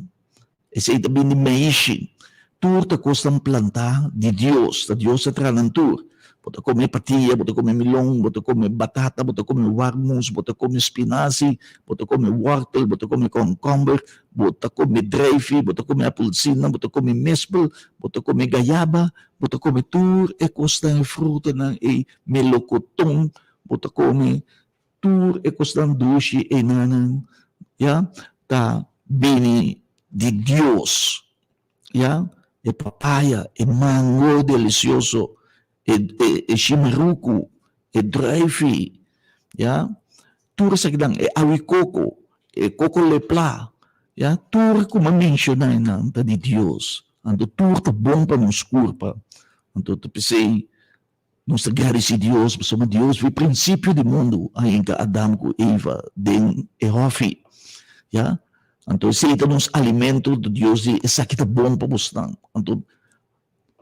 esei ta bin di meishi. Tur ta kosnan plantá di Dios, ta Dios a traha nan tur. Bo ta come patia, bo ta come milon, bo ta come batata, bo ta come warmus, bo ta come spinazie, bo ta come wortel, bo ta come komkomber, bo ta come drijfie, bo ta come apelsina, bo ta come mispel, bo ta come gayaba, bo ta come tur e kosnan e frutanan ei, melocoton, bo ta come tur e kosnan dushi einanan, ya, ta bini di Dios. Ya, e papaya, e mango delicioso, e e e shimaruku, e druifi, ya, tur esakinan, e awi koko, e koko lepla, ya, tur ku mi a menshoná einan ta di Dios. Anto tur ta bon pa nos kurpa. Anto ta p'esei nos ta gradisí Dios pasobra Dios fi prinsipio di mundu a hinka Adam ku Eva den e hòfi, ya. Anto esei ta nos alimento, anto Dios di esaki ta bon pa bosnan. Anto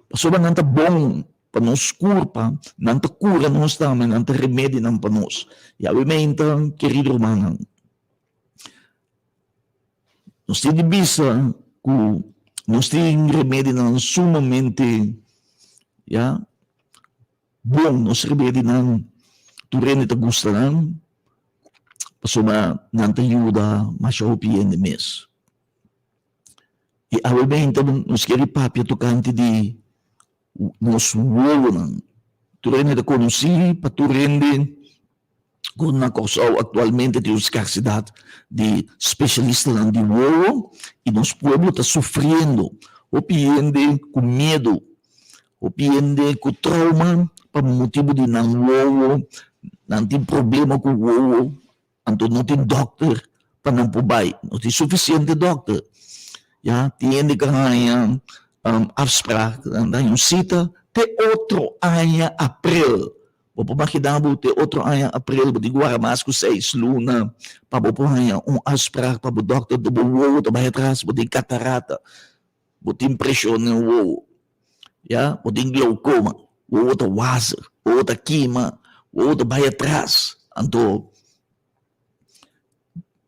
pasobra nan ta bon pa nos kurpa, nan ta kura nos tambe, nan ta remedinan pa nos. Yawe meinta, kerido rumannan, nos tin di bisa ku nos tin remedinan sumamente, ya, bon. Nos remedinan tur hende ta gusta nan, pasobra nan ta yuda masha hopi hende mes. I awe meinta nos kere papia tokante di nos wowonan. Tur hende ta konosí pa tur hende ku na Kòrsou aktualmente tin un skarsidat di spesialistanan di wowo i nos pueblo ta sufriendo. Hopi hende ku miedu, hopi hende ku trauma pa motibu di nan wowo, nan tin problema ku wowo. Anto no tin dokter pa nan por bai. No tin sufisiente dokter. Ya, tin hende ku haña afspraak, nan ta haña un sita te otro aña aprel. Bo por magina bo te otro aña aprel bo tin ku wara mas ku seis luna pa bo por haña un afspraak pa bo dokter di bo wowo ta bai atras, bo tin katarata, bo tin preshon den wowo, ya, bo tin glaukoma, wowo ta wazig, wowo ta kima, wowo ta bai atras, anto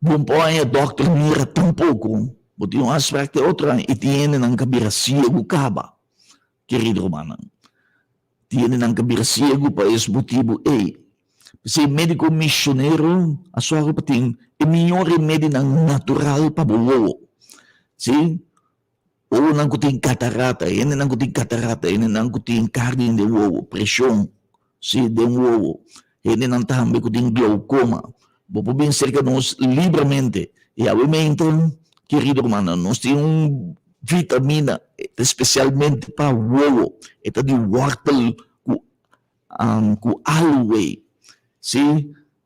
bo no por haña dòkter mira tampoko, bo tin un afsprak te otro aña i tin hendenan ka bira siegu kaba, kerido rumannan, tin hendenan ka bira siegu pa es motibu ei. P'esei médiko misionero a sòru pa tin e mihó remedinan natural pa bo wowo. Sí, wowonan ku tin katarata, hendenan ku tin katarata, hendenan ku tin karni den wowo, preshon, sí, den wowo, hendenan tambe ku tin glaukoma. Bo por bin serka nos libramente. I awe mente, kerido rumannan, nos tin un vitamina spesialmente pa wowo. E ta di wòrtel ku Ku aloe, si,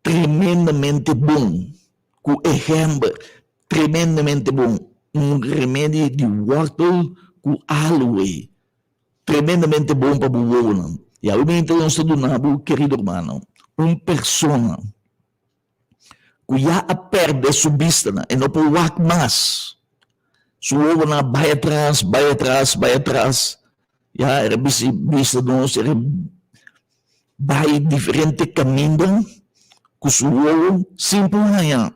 tremendamente bon. Ku ehember, tremendamente bon. Un remedi di wortel ku aloe, tremendamente bon pa bo wowonan. I awe nos ta duna bo, kerido hermano, un persona ku ya a pèrdè su bistanan, e no por wak mas. Su wowonan a bai atras, bai atras, bai atras. Ya era bisi bisa nos era bai diferente kaminda ku su wowo sin por haña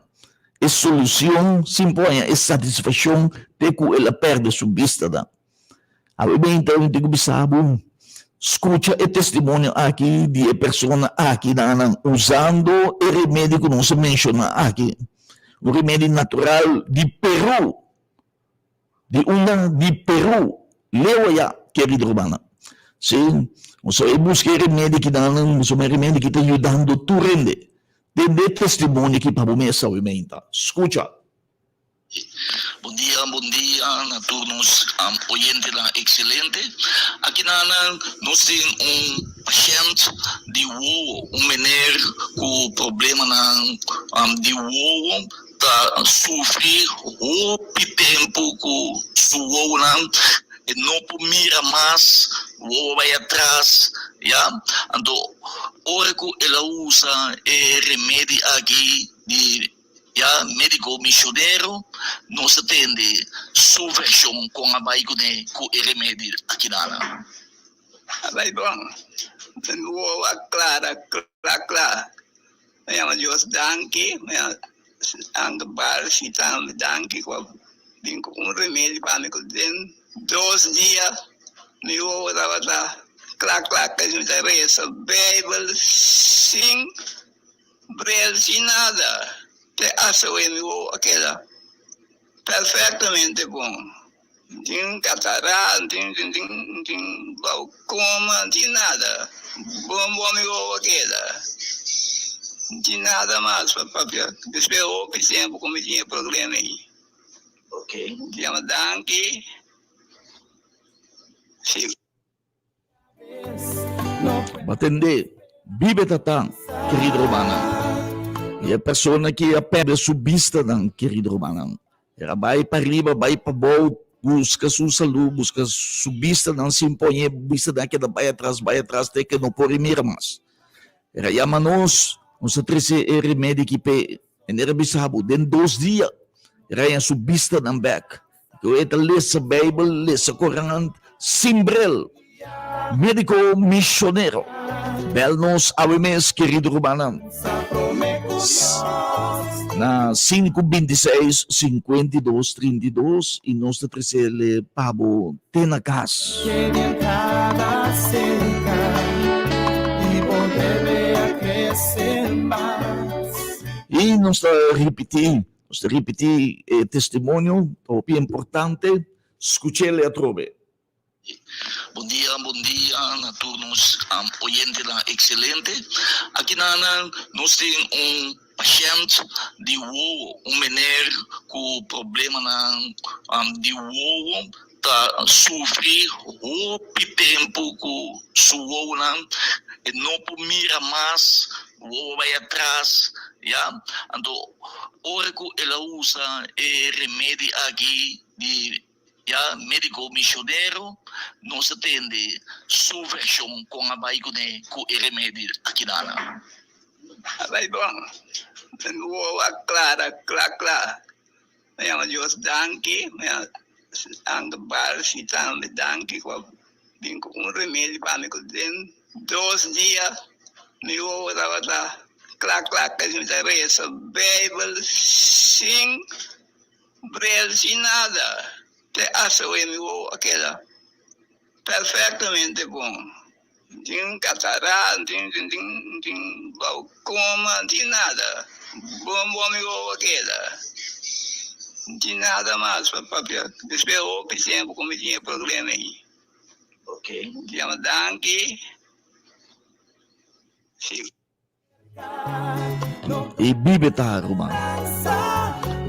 e solucion, sin por haña e satisfaccion te ku el a pèrdè su bistanan. Awe beinta mi tin ku bisa bo, skucha e testimonio aki di e persona aki nan usando e remedi ku nos a menshoná aki, un remedi natural di Peru. Di unda? Di Peru. Leu aya, kerido rumannan. Sí, nos a e buska e remedi ki nan, pasobra e remedi ki ta yudando tur hende. Tende e testimonio aki pa bo mes awe meinta. Skucha. Bon dia, bon dia na tur nos oyentenan excelente. Aki nan nos tin un pashent di wowo, un meneer ku problemanan di wowo. Ta sufri hopi tempu ku su wowonan, e no por mira mas, wowo bai atras, ya. Anto ora ku el a usa e remedi aki di ya mediko misionero, nos a tende su vershon kon a bai kuné ku e remedi aki nan. A bai bon, mi wowo a klara kla kla. Mi yama Dios danki, mi yama Santo Barsi tambe danki ku a bin ku un remedi pa mi ku den dos dia mi wowo tabata. Kla kla kla mi ta resa Bijbel sin bril sin nada te hasta hoy mi wowo a keda perfectamente bon no tin catarata no tin no tin glaucoma no tin nada bon bon mi wowo a keda no tin nada mas pa papia despues hopi tempo cu mi tin e problema ey mi danki. Batende, bibe tata, querido rumannan. E persona que a perde su bistanan, querido rumannan. Era bai pa riba, bai pa bou, busca su salud, busca su bistanan sin poñe bistanan keda bai atras, bai atras te que no por mira mas. Era yama nos, nos a trece e remedi ki p'e. En era bisa bo, den dos dia, era haña su bistanan bek. Ku e ta lesa Bijbel, lesa Koran sin bril. Médiko misionero. Bel nos awe mes, kerido rumannan. Na 5 26 52 32 i nos ta tresele pa bo te na kas. I nos ta ripití. Nos ta ripití e testimonio, ta hopi importante, skuch'el atrobe. Bon dia, bon dia na tur nos oyentenan excelente. Aki nan nos tin un pashent di wowo, un meneer ku problemanan di wowo ta sufri hopi tempu ku su wowonan, e no por mira mas, wowo bai atras, ya. Anto ora ku el a usa e remedi aki di ya medico misionero, nos a tende su vershon kon a bai kuné ku e remedi aki nan. A bai bon, wowo a klara kla kla. Mi yama Dios danki, mi yama Santo Barsi tambe danki ku a bin ku un remedi pa mi ku den dos dia mi wowo tabata kla kla kasi mi ta resa Bijbel sin bril sin nada te hasta hoy mi wowo a keda perfectamente bon. No tin catarata, no tin no tin no tin glaucoma, no tin nada. Bon bon mi wowo a keda. No tin nada mas pa papia. Despues hopi tempo cu mi tin e problema ey. Mi yama danki. Si. E bibe ta, ruman.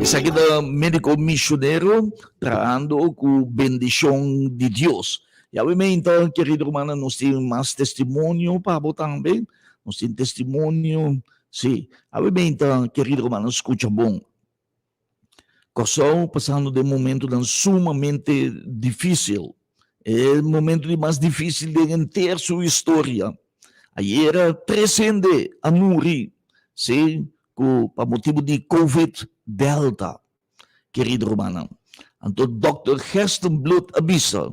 Esaki ta médiko misionero trahando ku bendishon di Dios. Yahweh meinta, kerido rumannan, nos tin mas testimonio pa bo tambe. Nos tin testimonio, sí. Yahweh meinta, kerido rumannan, skucha bon. Kòrsou pasando den momentonan sumamente difísil. E momento di mas difísil den henter su historia. Ayera tres hende a muri, sí, ku pa motibu di Covid Delta, kerido rumannan. Anto dòkter Gerstenbluth a bisa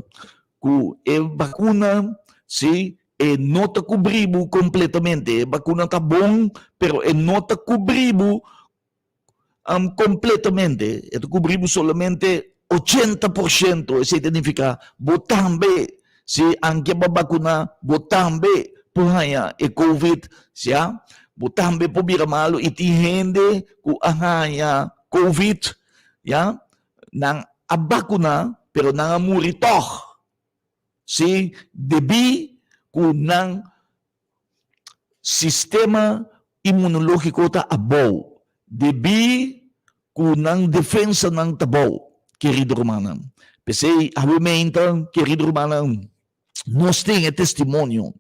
ku e bakuna, sí, e no ta kubri bo kompletamente. E bakuna ta bon, pero e no ta kubri bo Completamente, e ta cubri bo solamente 80%, esey ta nifica bo tambe, si anke bo a bacuna, bo tambe por haya e covid, sia, bo tambe por bira malo y tin hende cu a haya covid, ya, nan a bacuna pero nan a muri tog, si, debi cu nan Sistema inmunológiko ta abou debí ku nan defensanan ta bou, kerido rumannan. P'esei, awe meinta, kerido rumannan, nos tin e testimonio,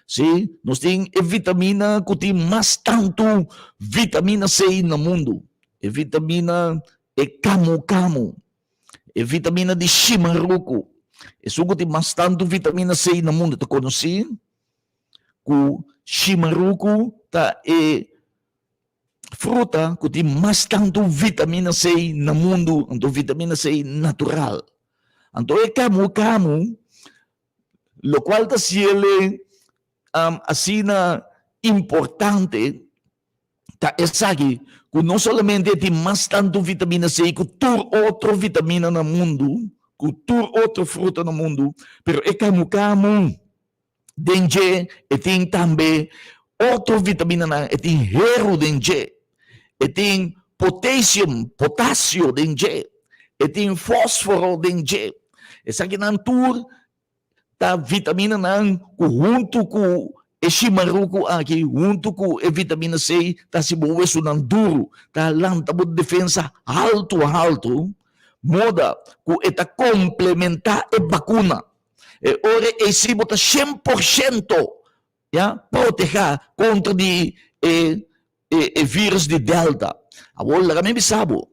sí, nos tin e vitamina ku tin mas tantu vitamina C na mundu, e vitamina e kamu kamu, e vitamina di shimaruku, esun ku tin mas tantu vitamina C na mundu ta konosí. ku shimaruku ta e fruta ku tin mas tantu vitamina C na mundu, anto vitamina C natural. Anto e kamu kamu, lokual ta siele asina importante ta esaki ku no solamente e tin mas tantu vitamina C ku tur otro vitamina na mundu, ku tur otro fruta na mundu, pero e kamu kamu. Den dje e tin tambe otro vitaminanan, e tin heru den dje, e tin potassium, potasio den dje, e tin fosforo den dje. Esakinan tur ta vitaminanan ku huntu ku e shimaruku aki, huntu ku e vitamina C, ta hasi bo wesunan duru, ta lanta bo defensa haltu haltu, moda ku e ta komplementá e bakuna. E ora ei si bo ta 100% ya protehá kontra di e e virus di Delta. Awor laga mi bisa bo,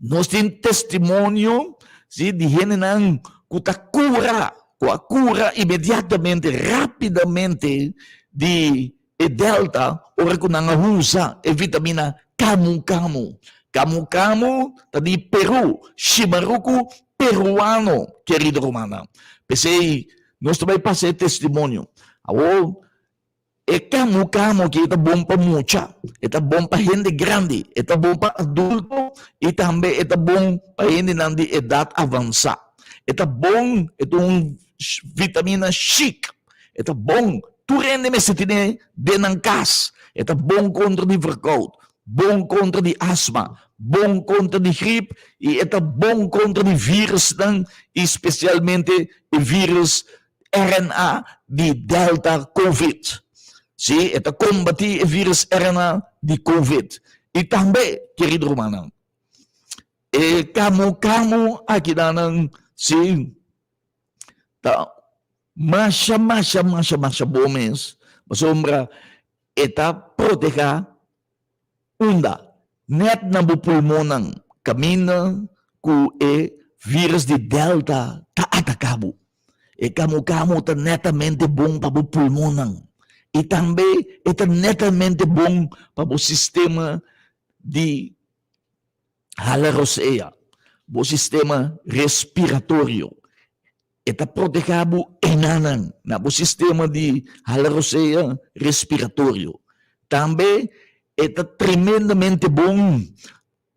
nos tin testimonio si di hendenan ku ta kura, ku a kura inmediatamente, rápidamente di e Delta ora ku nan a usa e vitamina Camu Camu. Camu Camu ta di Peru, shimaruku peruano, kerido rumannan. P'esei nos ta bai pasa e testimonio. Awor, e Camu Camu aki ta bon pa mucha, e ta bon pa hende grandi, e ta bon pa adulto i tambe e ta bon pa hendenan di edat avansá. E ta bon, e ta un vitamina chic. E ta bon, tur hende mester tene den nan kas. E ta bon kontra di verkoud, bon kontra di asma, bon kontra di grip i e ta bon kontra di virusnan i spesialmente e virus RNA di Delta Covid. Sí, e ta kombatí e virus RNA di Covid. I tambe, kerido rumannan, e kamu kamu akidanan, sí, ta masha masha masha masha bon mes pasobra e ta proteha unda net na bo pulmonnan kaminda ku e virus di delta ta ataka bo. E kamu kamu ta netamente bon pa bo pulmonnan i tambe e ta netamente bon pa bo sistema di hala rosea, bo sistema respiratorio. E ta proteha bo enanan na bo sistema di hala rosea respiratorio. Tambe e ta tremendamente bon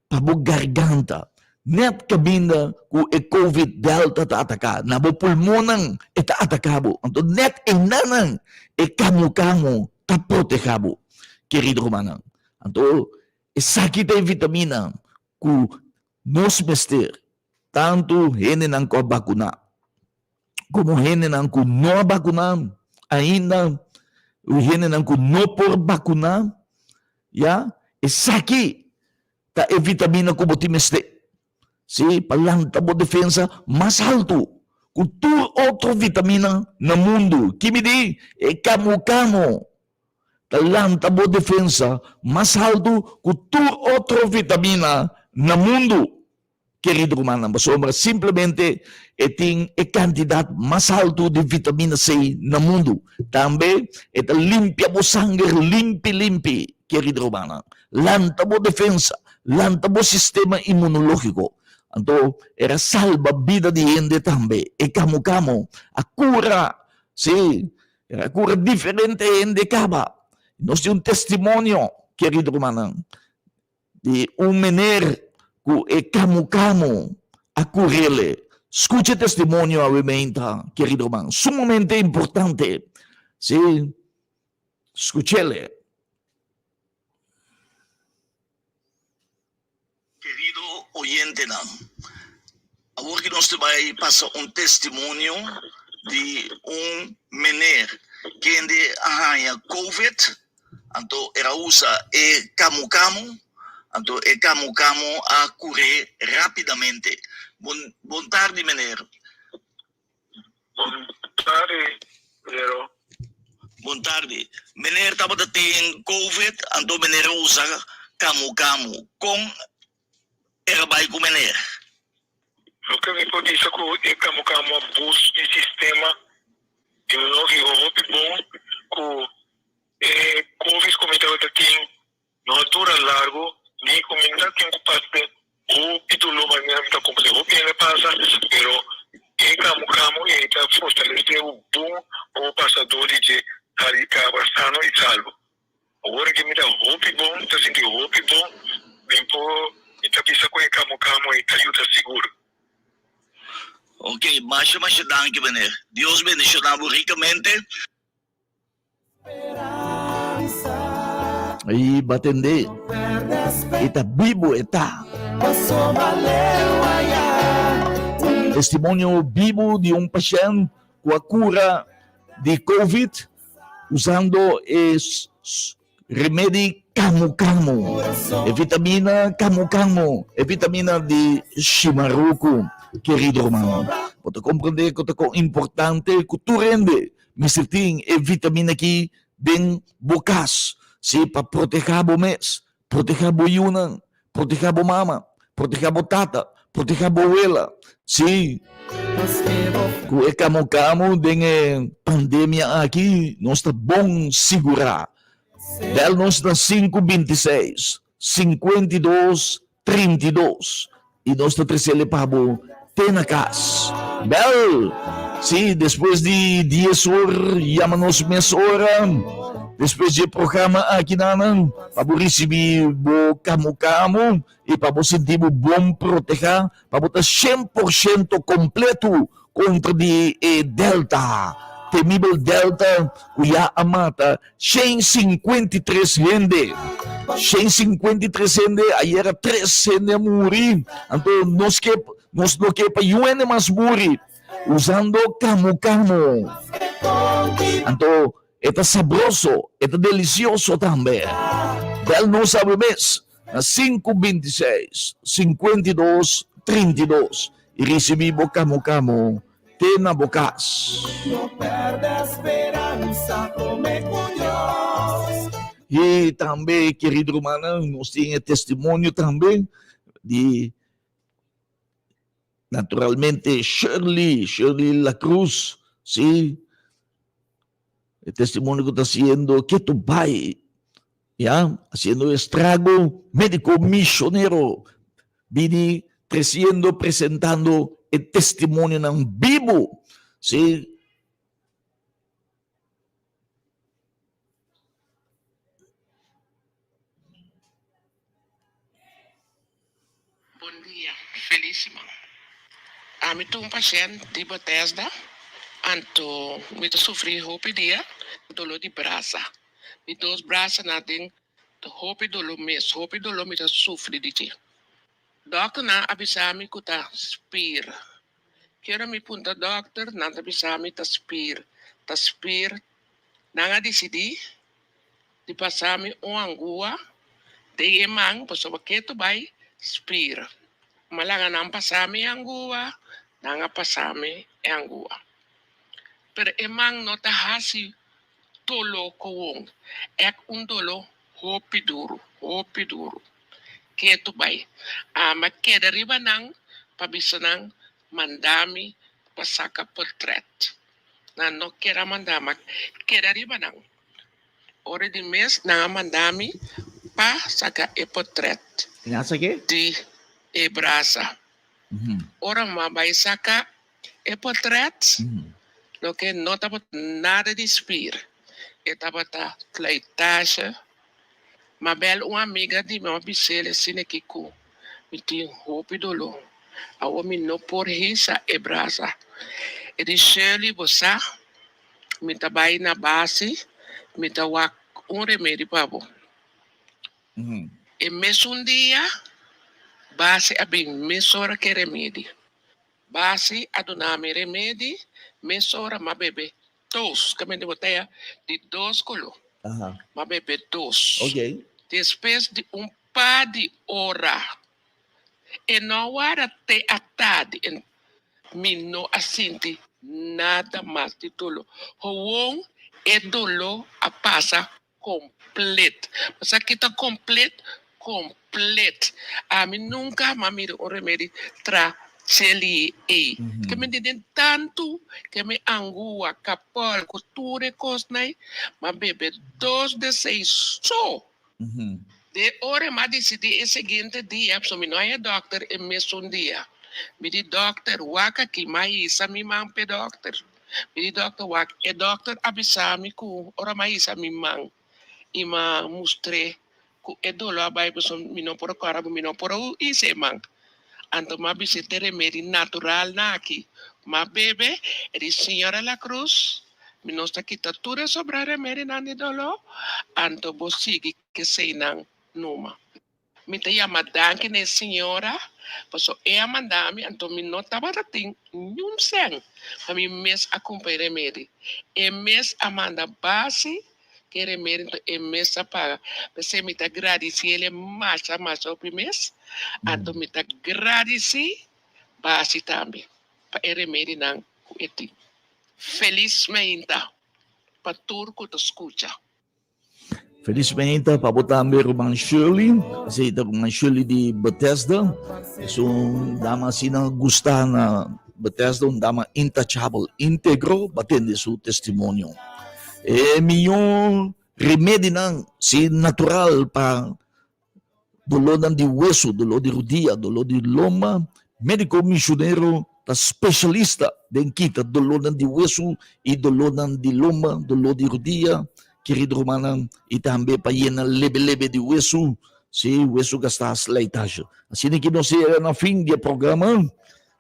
pa bo garganta. Net kaminda ku e covid delta ta ataka, na bo pulmonnan e ta ataka bo. Anto net enanan e kamu kamu ta proteha bo, kerido rumannan. Anto Esaki ta e vitamina ku nos mester, tantu hendenan ku a bakuná komo hendenan ku no a bakuná ainda, hendenan ku no por bakuná, ya, esaki ta e vitamina ku bo tin mester, si, pa lanta bo defensa mas haltu ku tur otro vitamina na mundu. Ki mi di? E kamu kamu. ta lanta bo defensa mas haltu ku tur otro vitamina na mundu, kerido rumannan, pasobra simplemente e tin e kantidat mas haltu di vitamina C na mundu. Tambe e ta limpia bo sanger limpi limpi, kerido rumannan. Lanta bo defensa, lanta bo sistema imunológiko. Anto e ra salba bida di hende tambe. E kamu kamu a kura, sí, Era cura diferente hende caba. Nos tin un testimonio, querido rumannan, di un meneer cu e camu camu a curele. Scucha e testimonio awe meinta, querido ruman, sumamente importante. Sí, scuchele. Kerido oyentenan, awor ki nos ta bai pasa un testimonio di un meneer kende a haña covid, anto el a usa e kamu kamu, anto e kamu kamu a kur'é rápidamente. Bon bon tardi meneer. Bon tardi, Lero. Bon tardi. Meneer tabata tin covid, anto meneer a usa kamu kamu. Kon era bai ku meneer? Loke mi por bisa ku e kamu kamu a boost mi sistema imunológiko hopi bon ku e covid ku mi tabata tin No a dura largu, ni ku mi ta tin ku pasa den hopi doló manera mi ta komprendé hopi hende pasa, pero e kamu kamu ei ta fortalesé bo bon pa bo pasa dor di dje sali kaba sano i salvo. Awor aki mi ta hopi bon, mi ta sinti hopi bon, mi por mi ta bisa ku e kamu kamu ei ta yuda sigur. Ok, masha masha danki meneer. Dios bendiciona bo ricamente. I batende. E ta bibo e ta. Testimonio bibo di un pashent ku a kura di Covid usando e remedi Kamu Kamu, e vitamina Kamu Kamu, e vitamina di Shimaruku, kerido ruman. Bo ta komprendé ku ta kon importante ku tur hende mester tin e vitamina aki den bo kas, si pa protehá bo mes, protehá bo yunan, protehá bo mama, protehá bo tata, protehá bo wela, si. Ku e kamu kamu den e pandemia aki nos ta bon sigurá. Bel nos na sinku 26, 52, 32 i nos ta tresele pa bo te na kas. Bel! Sí, despues di dies or yama nos mesora despues di e programa aki nanan pa bo risibí bo kamu kamu i pa bo sinti bo bon protehá pa bo ta 100% kompletu kontra di e Delta, temibel Delta ku ya a mata 153 hende. 153 hende, ayera tres hende a muri, anto nos ke nos no ke pa yu hende mas muri usando kamu kamu. Anto e ta sabroso, e ta delisioso tambe. Bel nos awe mes na sinku 26, 52, 32 i risibí bo kamu kamu te na bo kas. No perde speransa, prome ku Dios. I tambe, kerido rumannan, nos tin e testimonio tambe di naturalmente Shirley, Shirley La Cruz, sí, e testimonio ku ta hasiendo ketu bai, ya, hasiendo estrago, médiko misionero bini tresiendo, presentando e testimonionan bibu, sí. Bon dia, felis siman. Ami ta un pashènt di Bethesda, anto mi ta sufri hopi dia doló di brasa. Mi dos brasanan den hopi doló mes, hopi doló mi ta sufri di dje. Dòkternan a bisa mi ku ta spir. Kero mi puntra dòkter, nan ta bisa mi ta spir, ta spir. Nan a disidí di pasa mi un angua den e man pasobra ketu bai spir. Ma laga nan pasa mi e angua, nan a pasa mi e angua. Pero e man no ta hasi dolo kowon, ek un dolo hopi duru, hopi duru. Ketu bai. Ama keda riba nan pa bisa nan manda mi pa saka portret. Nan no kier a manda, ma keda riba nan. Ora di mes nan a manda mi pa saka e potret di e brasa. Ora mi a bai saka e potret, loke no tabata nada di spir, e tabata slijtage. M'a bel un amiga di mi, m'a bis'el asina ki ku mi tin hopi doló, awor mi no por hisa e brasa. E di, Shirley, bo sa Mi ta bai na base, mi ta wak un remedi pa bo. E mesun dia, base a bin mesora ke remedi. Base a duna mi remedi, mesora m'a bebe dos, kamente botaya di dos kolo. M'a bebe dos. Despues di un par di ora, E no wara te atardi en mi no a sinti nada mas di dolo. Gewoon e dolo a pasa complet. Bo sa ki ta complet? Complet. Ami nunca a mira un remedi tra cheli ei. Ke mi den tantu ke mi angua, kapol ku tur e kosnan ei, m'a bebe dos de seis so. De ora m'a disidí e siguiente dia, pasobra mi no haña dòkter e mesun dia. Mi di dòkter, wak aki, m'a hisa mi man p'e dòkter. Mi di dòkter, wak, e dòkter a bisa mi ku ora m'a hisa mi man i m'a mustr'é ku e doló a bai pasobra mi no por a kòrda, mi no por a hisa e man. Anto m'a bis'é te remedi natural na aki. M'a bebe, e di, Señora La Cruz, mi nos ta kita tur e sobrá remedinan di doló, anto bo sigui k'eseinan numa. Mi ta yama danki na e señora paso e a manda mi anto mi no tabata tin niun sèn pa mi mes a kumpra e remedi. E mes a manda basi ku e remedi anto e mes a paga. P'esei mi ta gradisí el e masha masha hopi mes anto mi ta gradisí basi tambe pa e remedinan ku e tin. Felis meinta pa tur ku ta skucha. Felismente pa bo tambe ruman Shirley. Esei ta ruman Shirley di Bethesda. Es un dama asina gusta na Bethesda, un dama intachabel, integro, ba tende su testimonio. E miyo remedinan si natural pa Dolónan di wesu, doló di rudia, doló di lomba, Médiko misionero ta spesialista den kita dolónan di wesu i dolónan di lomba, doló di rudia, kerido rumannan, i tambe pa yena lebe-lebe di wesu, sí, wesu gastá slijtage. Asina ki nos yega na fin di e programa,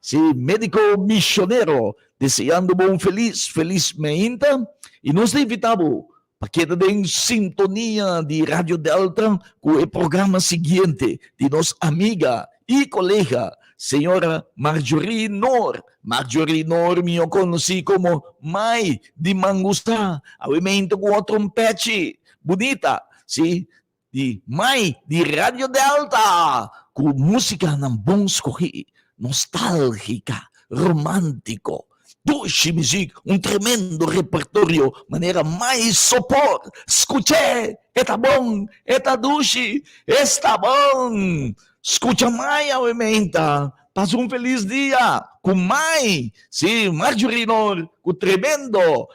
sí, Médiko Misionero, deseando bo un felis, felis meinta, i nos ta invitá bo Pa keda den sintonia di Radio Delta ku e programa siguiente di nos amiga i kolega señora Marjorie Noor. Marjorie Noor mihó konosí komo Mai di Mangustá. Awe meinta ku otro un pechi bunita, sí, di Mai di Radio Delta ku músikanan bon skohí, nostálgika, romántiko, dushi muzik, un tremendo repertorio manera Mai Sopor. Skuch'é, e ta bon, e ta dushi, esta bon! Skucha Mai awe meinta, pasa un felis dia ku Mai, sí, Marjorie Noor ku tremendo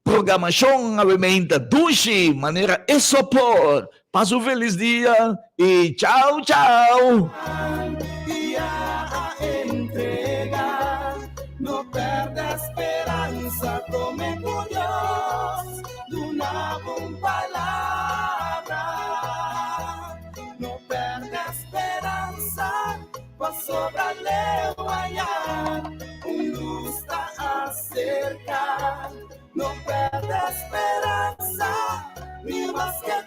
Programashon awe meinta dushi manera e sopor. Pasa un felis dia y chao chao!